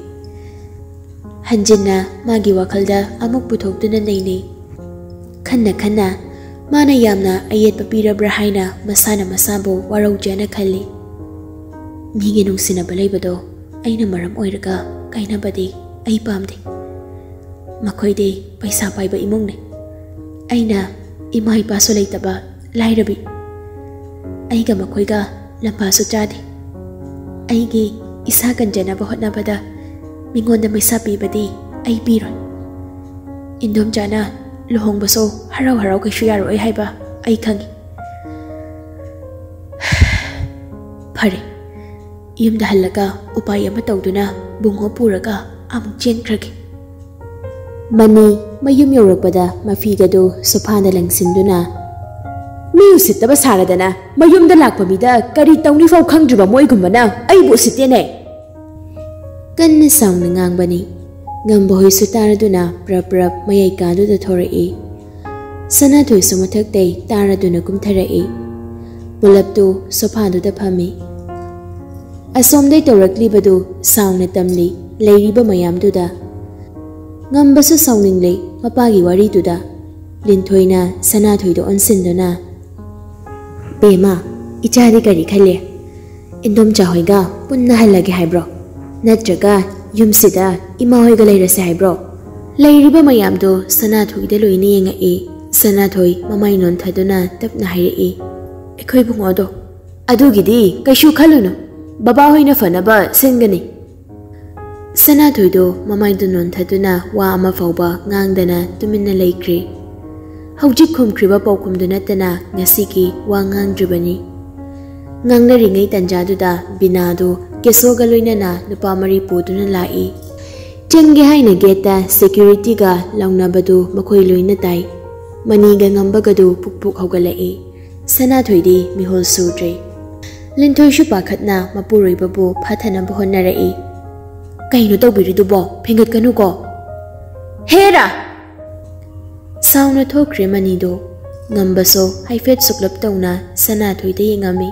ꯍꯟꯖꯤꯟꯅ ꯃꯥꯒꯤ ꯋꯥꯈꯜꯗ ꯑꯃꯨꯛ ꯄꯨꯊꯣꯛꯇꯨꯅ ꯅꯩꯅꯩ꯫ ꯈꯟꯅ ꯈꯟꯅ ꯃꯥꯅ ꯌꯥꯝꯅ ꯑꯌꯦꯠꯄ ꯄꯤꯔꯕ꯭ꯔꯥ ꯍꯥꯏꯅ ꯃꯁꯥꯅ ꯃꯁꯥꯕꯨ ꯋꯥꯔꯧꯖꯅ ꯈꯜꯂꯤ꯫ ꯃꯤꯒꯤ ꯅꯨꯡꯁꯤꯅꯕ ꯂꯩꯕꯗꯣ ꯑꯩꯅ ꯃꯔꯝ ꯑꯣꯏꯔꯒ ꯀꯥꯏꯅꯕꯗꯤ ꯑꯩ ꯄꯥꯝꯗꯦ꯫ ꯃꯈꯣꯏꯗꯤ ꯄꯩꯁꯥ ꯄꯥꯏꯕ ꯏꯃꯨꯡꯅꯤ꯫ ꯑꯩꯅ ꯏꯃꯥ ꯏꯄꯥꯁꯨ ꯂꯩꯇꯕ ꯂꯥꯏꯔꯕꯤ꯫ ꯑꯩꯒ ꯃꯈꯣꯏꯒ ꯂꯝꯕꯥꯁꯨ ꯆꯥꯗꯦ꯫ ꯑꯩꯒꯤ ꯏꯁꯥ ꯀꯟꯖꯅꯕ ꯍꯣꯠꯅꯕꯗ ꯃꯤꯉꯣꯟꯗ ꯃꯩꯁꯥ ꯄꯤꯕꯗꯤ ꯑꯩ ꯄꯤꯔꯣꯏ꯫ ꯏꯟꯗꯣꯝꯆꯥꯅ ꯂꯨꯍꯣꯡꯕꯁꯨ ꯍꯔꯥꯎ ꯍꯔꯥꯎ ꯀꯩꯁꯨ ꯌꯥꯔꯛꯑꯣꯏ ꯍꯥꯏꯕ ꯑꯩ ꯈꯪꯏ꯫ ꯐꯔꯦ, ꯌꯨꯝꯗ ꯍꯜꯂꯒ ꯎꯄꯥꯏ ꯑꯃ ꯇꯧꯗꯨꯅ ꯕꯨꯡꯉꯣ ꯄꯨꯔꯒ ꯑꯃꯨꯛ ꯆꯦꯟꯈ꯭ꯔꯒꯦ꯫ ꯃꯅꯤ ꯃꯌꯨꯝ ꯌꯧꯔꯛꯄꯗ ꯃꯐꯤꯒꯗꯨ ꯁꯣꯐꯥꯗ ꯂꯪꯁꯤꯟꯗꯨꯅ, "ꯃꯤ ꯎꯁꯤꯠꯇꯕ ꯁꯥꯔꯗꯅ ꯃꯌꯨꯝꯗ ꯂꯥꯛꯄ ꯃꯤꯗ ꯀꯔꯤ ꯇꯧꯅꯤ ꯐꯥꯎ ꯈꯪꯗ꯭ꯔꯤꯕ ꯃꯣꯏꯒꯨꯝꯕꯅ ꯑꯩꯕꯨ ꯎꯁꯤꯠꯇꯦꯅꯦ!" ꯀꯟꯅ ꯁꯥꯎꯅ ꯉꯥꯡꯕꯅꯤ꯫ ꯉꯝꯕ ꯍꯣꯏꯁꯨ ꯇꯥꯔꯗꯨꯅ ꯄ꯭ꯔꯞ ꯄ꯭ꯔꯞ ꯃꯌꯥꯏ ꯀꯥꯗꯨꯗ ꯊꯣꯔꯛꯏ꯫ ꯁꯅꯥꯊꯣꯏꯁꯨ ꯃꯊꯛꯇꯩ ꯇꯥꯔꯗꯨꯅ ꯀꯨꯝꯊꯔꯛꯏ꯫ ꯄꯨꯂꯞꯇꯨ ꯁꯣꯐꯥꯗꯨꯗ ꯐꯝꯃꯤ꯫ ꯑꯁꯣꯝꯗꯩ ꯇꯧꯔꯛꯂꯤꯕꯗꯨ ꯁꯥꯎꯅ ꯇꯝꯂꯤ ꯂꯩꯔꯤꯕ ꯃꯌꯥꯝꯗꯨꯗ꯫ ꯉꯝꯕꯁꯨ ꯁꯥꯎꯅꯤꯡꯂꯤ ꯃꯄꯥꯒꯤ ꯋꯥꯔꯤꯗꯨꯗ꯫ ꯂꯤꯟꯊꯣꯏꯅ ꯁꯅꯥꯊꯣꯏꯗ ꯑꯣꯟꯁꯤꯟꯗꯨꯅ, "ꯕꯦꯝꯃ, ꯏꯆꯥꯗꯤ ꯀꯔꯤ ꯈꯜꯂꯤ? ꯏꯟꯗꯣꯝꯆꯥ ꯍꯣꯏꯒ ꯄꯨꯟꯅ ꯍꯜꯂꯒꯦ ꯍꯥꯏꯕ꯭ꯔꯣ? ꯅꯠꯇ꯭ꯔꯒ ꯌꯨꯝꯁꯤꯗ ꯏꯃꯥ ꯍꯣꯏꯒ ꯂꯩꯔꯁꯦ ꯍꯥꯏꯕ꯭ꯔꯣ?" ꯂꯩꯔꯤꯕ ꯃꯌꯥꯝꯗꯣ ꯁꯅꯥꯊꯣꯏꯗ ꯂꯣꯏꯅ ꯌꯦꯡꯉꯛꯏ꯫ ꯁꯅꯥꯊꯣꯏ ꯃꯃꯥꯏ ꯅꯣꯟꯊꯗꯨꯅ ꯇꯞꯅ ꯍꯥꯏꯔꯛꯏ, "ꯑꯩꯈꯣꯏ ꯕꯨꯡꯉꯣꯗꯣ, ꯑꯗꯨꯒꯤꯗꯤ ꯀꯩꯁꯨ ꯈꯜꯂꯨꯅꯨ, ꯕꯕꯥ ꯍꯣꯏꯅ ꯐꯅꯕ ꯁꯤꯟꯒꯅꯤ꯫" ꯁꯅꯥꯊꯣꯏꯗꯣ ꯃꯃꯥꯏꯗꯨ ꯅꯣꯟꯊꯗꯨꯅ ꯋꯥ ꯑꯃ ꯐꯥꯎꯕ ꯉꯥꯡꯗꯅ ꯇꯨꯃꯤꯟꯅ ꯂꯩꯈ꯭ꯔꯦ꯫ ꯍꯧꯖꯤꯛ ꯈꯨꯝꯈ꯭ꯔꯤꯕ ꯄꯥꯎꯈꯨꯝꯗꯨ ꯅꯠꯇꯅ ꯉꯁꯤꯒꯤ ꯋꯥ ꯉꯥꯡꯗ꯭ꯔꯤꯕꯅꯤ꯫ ꯉꯥꯡꯅꯔꯤꯉꯩ ꯇꯟꯖꯥꯗꯨꯗ ꯕꯤꯅꯥꯗꯨ ꯀꯦꯁꯣꯒ ꯂꯣꯏꯅꯅ ꯅꯨꯄꯥ ꯃꯔꯤ ꯄꯨꯗꯨꯅ ꯂꯥꯛꯏ꯫ ꯆꯪꯒꯦ ꯍꯥꯏꯅ ꯒꯦꯠꯇ ꯁꯦꯀ꯭ꯌꯨꯔꯤꯇꯤꯒ ꯂꯥꯎꯅꯕꯗꯨ ꯃꯈꯣꯏ ꯂꯣꯏꯅ ꯇꯥꯏ꯫ ꯃꯅꯤꯒ ꯉꯝꯕꯒꯗꯨ ꯄꯨꯛ ꯄꯨꯛ ꯍꯧꯒꯠꯂꯛꯏ꯫ ꯁꯅꯥꯊꯣꯏꯗꯤ ꯃꯤꯍꯨꯜ ꯁꯨꯗ꯭ꯔꯦ꯫ ꯂꯤꯟꯊꯣꯏꯁꯨ ꯄꯥꯈꯠꯅ ꯃꯄꯨꯔꯣꯏꯕꯕꯨ ꯐꯥꯊꯅꯕ ꯍꯣꯠꯅꯔꯛꯏ꯫ "ꯀꯩꯅꯣ ꯇꯧꯕꯤꯔꯤꯗꯨꯕꯣ? ꯐꯦꯡꯒꯠꯀꯅꯨꯀꯣ!" "ꯍꯦꯔꯥ!" ꯁꯥꯎꯅ ꯊꯣꯛꯈ꯭ꯔꯦ ꯃꯅꯤꯗꯣ꯫ ꯉꯝꯕꯁꯨ ꯍꯥꯏꯐꯦꯠ ꯁꯨꯛꯂꯞ ꯇꯧꯅ ꯁꯅꯥꯊꯣꯏꯗ ꯌꯦꯡꯉꯝꯃꯤ꯫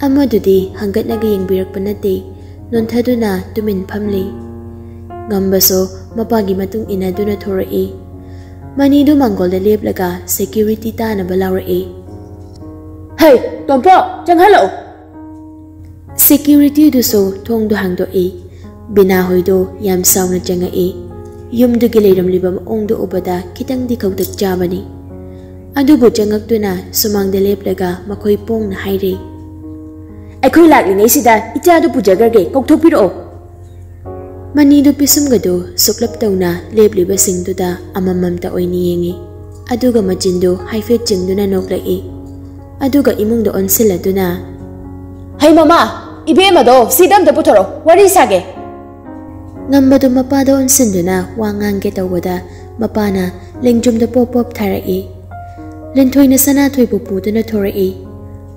ꯑꯃꯗꯨꯗꯤ ꯍꯪꯒꯠꯅꯒ ꯌꯦꯡꯕꯤꯔꯛꯄ ꯅꯠꯇꯦ, ꯅꯣꯟꯊꯗꯨꯅ ꯇꯨꯃꯤꯟ ꯐꯝꯂꯤ꯫ ꯉꯝꯕꯁꯨ ꯃꯄꯥꯒꯤ ꯃꯇꯨꯡ ꯏꯟꯅꯗꯨꯅ ꯊꯣꯔꯛꯏ꯫ ꯃꯅꯤꯗꯨ ꯃꯥꯡꯒꯣꯜꯗ ꯂꯦꯞꯂꯒ ꯁꯦꯀ꯭ꯌꯨꯔꯤꯇꯤ ꯇꯥꯅꯕ ꯂꯥꯎꯔꯛꯏ꯫ "ꯍꯩ, ꯇꯣꯝꯄꯣꯛ, ꯆꯪꯍꯜꯂꯛꯎ!" ꯁꯦꯀ꯭ꯌꯨꯔꯤꯇꯤꯗꯨꯁꯨ ꯊꯣꯡꯗꯨ ꯍꯥꯡꯗꯣꯛꯏ꯫ ꯕꯤꯅꯥ ꯍꯣꯏꯗꯨ ꯌꯥꯝ ꯁꯥꯎꯅ ꯆꯪꯉꯛꯏ꯫ ꯌꯨꯝꯗꯨꯒꯤ ꯂꯩꯔꯝꯂꯤꯕ ꯃꯑꯣꯡꯗꯨ ꯎꯕꯗ ꯈꯤꯇꯪꯗꯤ ꯈꯧꯇꯛ ꯆꯥꯕꯅꯤ꯫ ꯑꯗꯨꯕꯨ ꯆꯪꯉꯛꯇꯨꯅ ꯁꯨꯃꯥꯡꯗ ꯂꯦꯞꯂꯒ ꯃꯈꯣꯏ ꯄꯣꯡꯅ ꯍꯥꯏꯔꯤ꯫ "ꯑꯩꯈꯣꯏ ꯂꯥꯛꯂꯤꯉꯩꯁꯤꯗ ꯏꯆꯥꯗꯨ ꯄꯨꯖꯈ꯭ꯔꯒꯦ, ꯀꯧꯊꯣꯛꯄꯤꯔꯛꯑꯣ!" ꯃꯅꯤꯗꯨ ꯄꯤꯁꯨꯝꯒꯗꯨ ꯁꯨꯛꯂꯞ ꯇꯧꯅ ꯂꯦꯞꯂꯤꯕꯁꯤꯡꯗꯨꯗ ꯑꯃꯃꯝꯇ ꯑꯣꯏꯅ ꯌꯦꯡꯉꯤ꯫ ꯑꯗꯨꯒ ꯃꯆꯤꯟꯗꯨ ꯍꯥꯏꯐꯦꯠ ꯆꯤꯡꯗꯨꯅ ꯅꯣꯛꯂꯛꯏ꯫ ꯑꯗꯨꯒ ꯏꯃꯨꯡꯗ ꯑꯣꯟꯁꯤꯜꯂꯗꯨꯅ, "ꯍꯩ ꯃꯃꯥ, ꯏꯕꯦꯝꯃꯗꯣ ꯁꯤꯗ ꯑꯝꯇ ꯄꯨꯊꯣꯔꯛꯑꯣ, ꯋꯥꯔꯤ ꯁꯥꯒꯦ!" ꯉꯝꯕꯗꯨ ꯃꯄꯥꯗ ꯑꯣꯟꯁꯤꯟꯗꯨꯅ ꯋꯥ ꯉꯥꯡꯒꯦ ꯇꯧꯕꯗ ꯃꯄꯥꯅ ꯂꯦꯡꯖꯨꯝꯗ ꯄꯣꯞ ꯄꯣꯞ ꯊꯥꯔꯛꯏ꯫ ꯂꯤꯟꯊꯣꯏꯅ ꯁꯅꯥꯊꯣꯏꯕꯨ ꯄꯨꯗꯨꯅ ꯊꯣꯔꯛꯏ꯫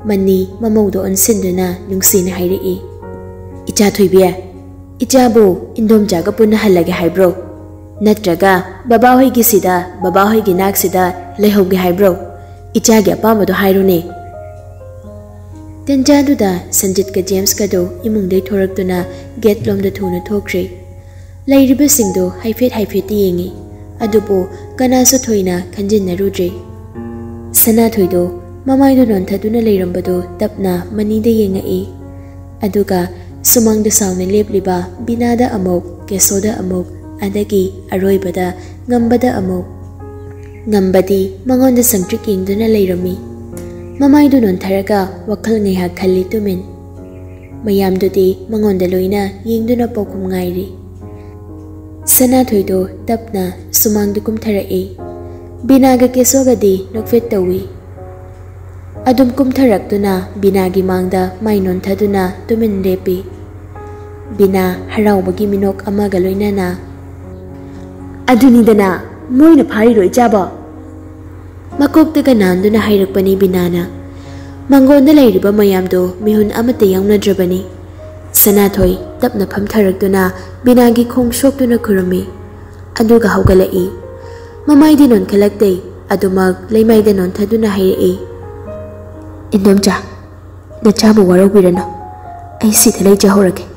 ꯃꯅꯤ ꯃꯃꯧꯗ ꯑꯣꯟꯁꯤꯟꯗꯨꯅ ꯅꯨꯡꯁꯤꯅ ꯍꯥꯏꯔꯛꯏ꯫ "ꯏꯆꯥ ꯊꯣꯏꯕꯤ, ꯏꯆꯥꯕꯨ ꯏꯟꯗꯣꯝꯆꯥꯒ ꯄꯨꯟꯅ ꯍꯜꯂꯒꯦ ꯍꯥꯏꯕ꯭ꯔꯣ? ꯅꯠꯇ꯭ꯔꯒ ꯕꯕꯥꯍꯣꯏꯒꯤꯁꯤꯗ, ꯕꯕꯥꯍꯣꯏꯒꯤ ꯅꯥꯛꯁꯤꯗ ꯂꯩꯍꯧꯒꯦ ꯍꯥꯏꯕ꯭ꯔꯣ? ꯏꯆꯥꯒꯤ ꯑꯄꯥꯝꯕꯗꯣ ꯍꯥꯏꯔꯨꯅꯦ!" ꯇꯦꯟꯖꯥꯗꯨꯗ ꯁꯟꯖꯤꯠꯀ ꯖꯦꯝꯁꯀꯗꯨ ꯏꯃꯨꯡꯗꯩ ꯊꯣꯔꯛꯇꯨꯅ ꯒꯦꯠ ꯂꯣꯝꯗ ꯊꯨꯅ ꯊꯣꯛꯈ꯭ꯔꯦ꯫ ꯂꯩꯔꯤꯕꯁꯤꯡꯗꯨ ꯍꯥꯏꯐꯦꯠ ꯍꯥꯏꯐꯦꯠꯇꯤ ꯌꯦꯡꯉꯤ, ꯑꯗꯨꯕꯨ ꯀꯅꯥꯁꯨ ꯊꯣꯏꯅ ꯈꯟꯖꯤꯟꯅꯔꯨꯗ꯭ꯔꯦ꯫ ꯁꯅꯥꯊꯣꯏꯗꯣ ꯃꯃꯥꯏꯗꯨ ꯅꯣꯟꯊꯗꯨꯅ ꯂꯩꯔꯝꯕꯗꯨ ꯇꯞꯅ ꯃꯅꯤꯗ ꯌꯦꯡꯉꯛꯏ꯫ ꯑꯗꯨꯒ ꯁꯨꯃꯥꯡꯗ ꯁꯥꯎꯅ ꯂꯦꯞꯂꯤꯕ ꯕꯤꯅꯥꯗ ꯑꯃꯨꯛ, ꯀꯦꯁꯣꯗ ꯑꯃꯨꯛ, ꯑꯗꯒꯤ ꯑꯔꯣꯏꯕꯗ ꯉꯝꯕꯗ ꯑꯃꯨꯛ꯫ ꯉꯝꯕꯗꯤ ꯃꯉꯣꯟꯗ ꯁꯪꯇ꯭ꯔꯤꯛ ꯌꯦꯡꯗꯨꯅ ꯂꯩꯔꯝꯃꯤ꯫ ꯃꯃꯥꯏꯗꯨ ꯅꯣꯟꯊꯔꯒ ꯋꯥꯈꯜ ꯉꯥꯏꯍꯥꯛ ꯈꯜꯂꯤ ꯇꯨꯃꯤꯟ꯫ ꯃꯌꯥꯝꯗꯨꯗꯤ ꯃꯉꯣꯟꯗ ꯂꯣꯏꯅ ꯌꯦꯡꯗꯨꯅ ꯄꯥꯎꯈꯨꯝ ꯉꯥꯏꯔꯤ꯫ ꯁꯅꯥꯊꯣꯏꯗꯣ ꯇꯞꯅ ꯁꯨꯃꯥꯡꯗ ꯀꯨꯝꯊꯔꯛꯏ꯫ ꯕꯤꯅꯥꯒ ꯀꯦꯁꯣꯒꯗꯤ ꯅꯣꯛꯐꯦꯠ ꯇꯧꯏ꯫ ꯑꯗꯨꯝ ꯀꯨꯝꯊꯔꯛꯇꯨꯅ ꯕꯤꯅꯥꯒꯤ ꯃꯥꯡꯗ ꯃꯥꯏ ꯅꯣꯟꯊꯗꯨꯅ ꯇꯨꯃꯤꯟ ꯂꯦꯞꯄꯤ꯫ ꯕꯤꯅꯥ ꯍꯔꯥꯎꯕꯒꯤ ꯃꯤꯅꯣꯛ ꯑꯃꯒ ꯂꯣꯏꯅꯅ, "ꯑꯗꯨꯅꯤꯗꯅ ꯃꯣꯏꯅ ꯐꯥꯔꯤꯗꯣ, ꯏꯆꯥꯕꯣ!" ꯃꯀꯣꯛꯇꯒ ꯅꯥꯟꯗꯨꯅ ꯍꯥꯏꯔꯛꯄꯅꯤ ꯕꯤꯅꯥꯅ꯫ ꯃꯥꯡꯒꯣꯟꯗ ꯂꯩꯔꯤꯕ ꯃꯌꯥꯝꯗꯣ ꯃꯤꯍꯨꯟ ꯑꯃꯠꯇ ꯌꯥꯎꯅꯗ꯭ꯔꯕꯅꯤ꯫ ꯁꯅꯥꯊꯣꯏ, ꯇꯞꯅ ꯐꯝꯊꯔꯛꯇꯨꯅ ꯕꯤꯅꯥꯒꯤ ꯈꯣꯡ ꯁꯣꯛꯇꯨꯅ ꯈꯨꯔꯨꯝꯃꯤ꯫ ꯑꯗꯨꯒ ꯍꯧꯒꯠꯂꯛꯏ꯫ ꯃꯃꯥꯏꯗꯤ ꯅꯣꯟꯈꯠꯂꯛꯇꯦ, ꯑꯗꯨꯃꯛ ꯂꯩꯃꯥꯏꯗ ꯅꯣꯟꯊꯗꯨꯅ ꯍꯥꯏꯔꯛꯏ, "ꯏꯟꯗꯣꯝꯆꯥ, ꯅꯆꯥꯕꯨ ꯋꯥꯔꯧꯕꯤꯔꯅꯨ, ꯑꯩ ꯁꯤꯗ ꯂꯩꯖꯍꯧꯔꯒꯦ꯫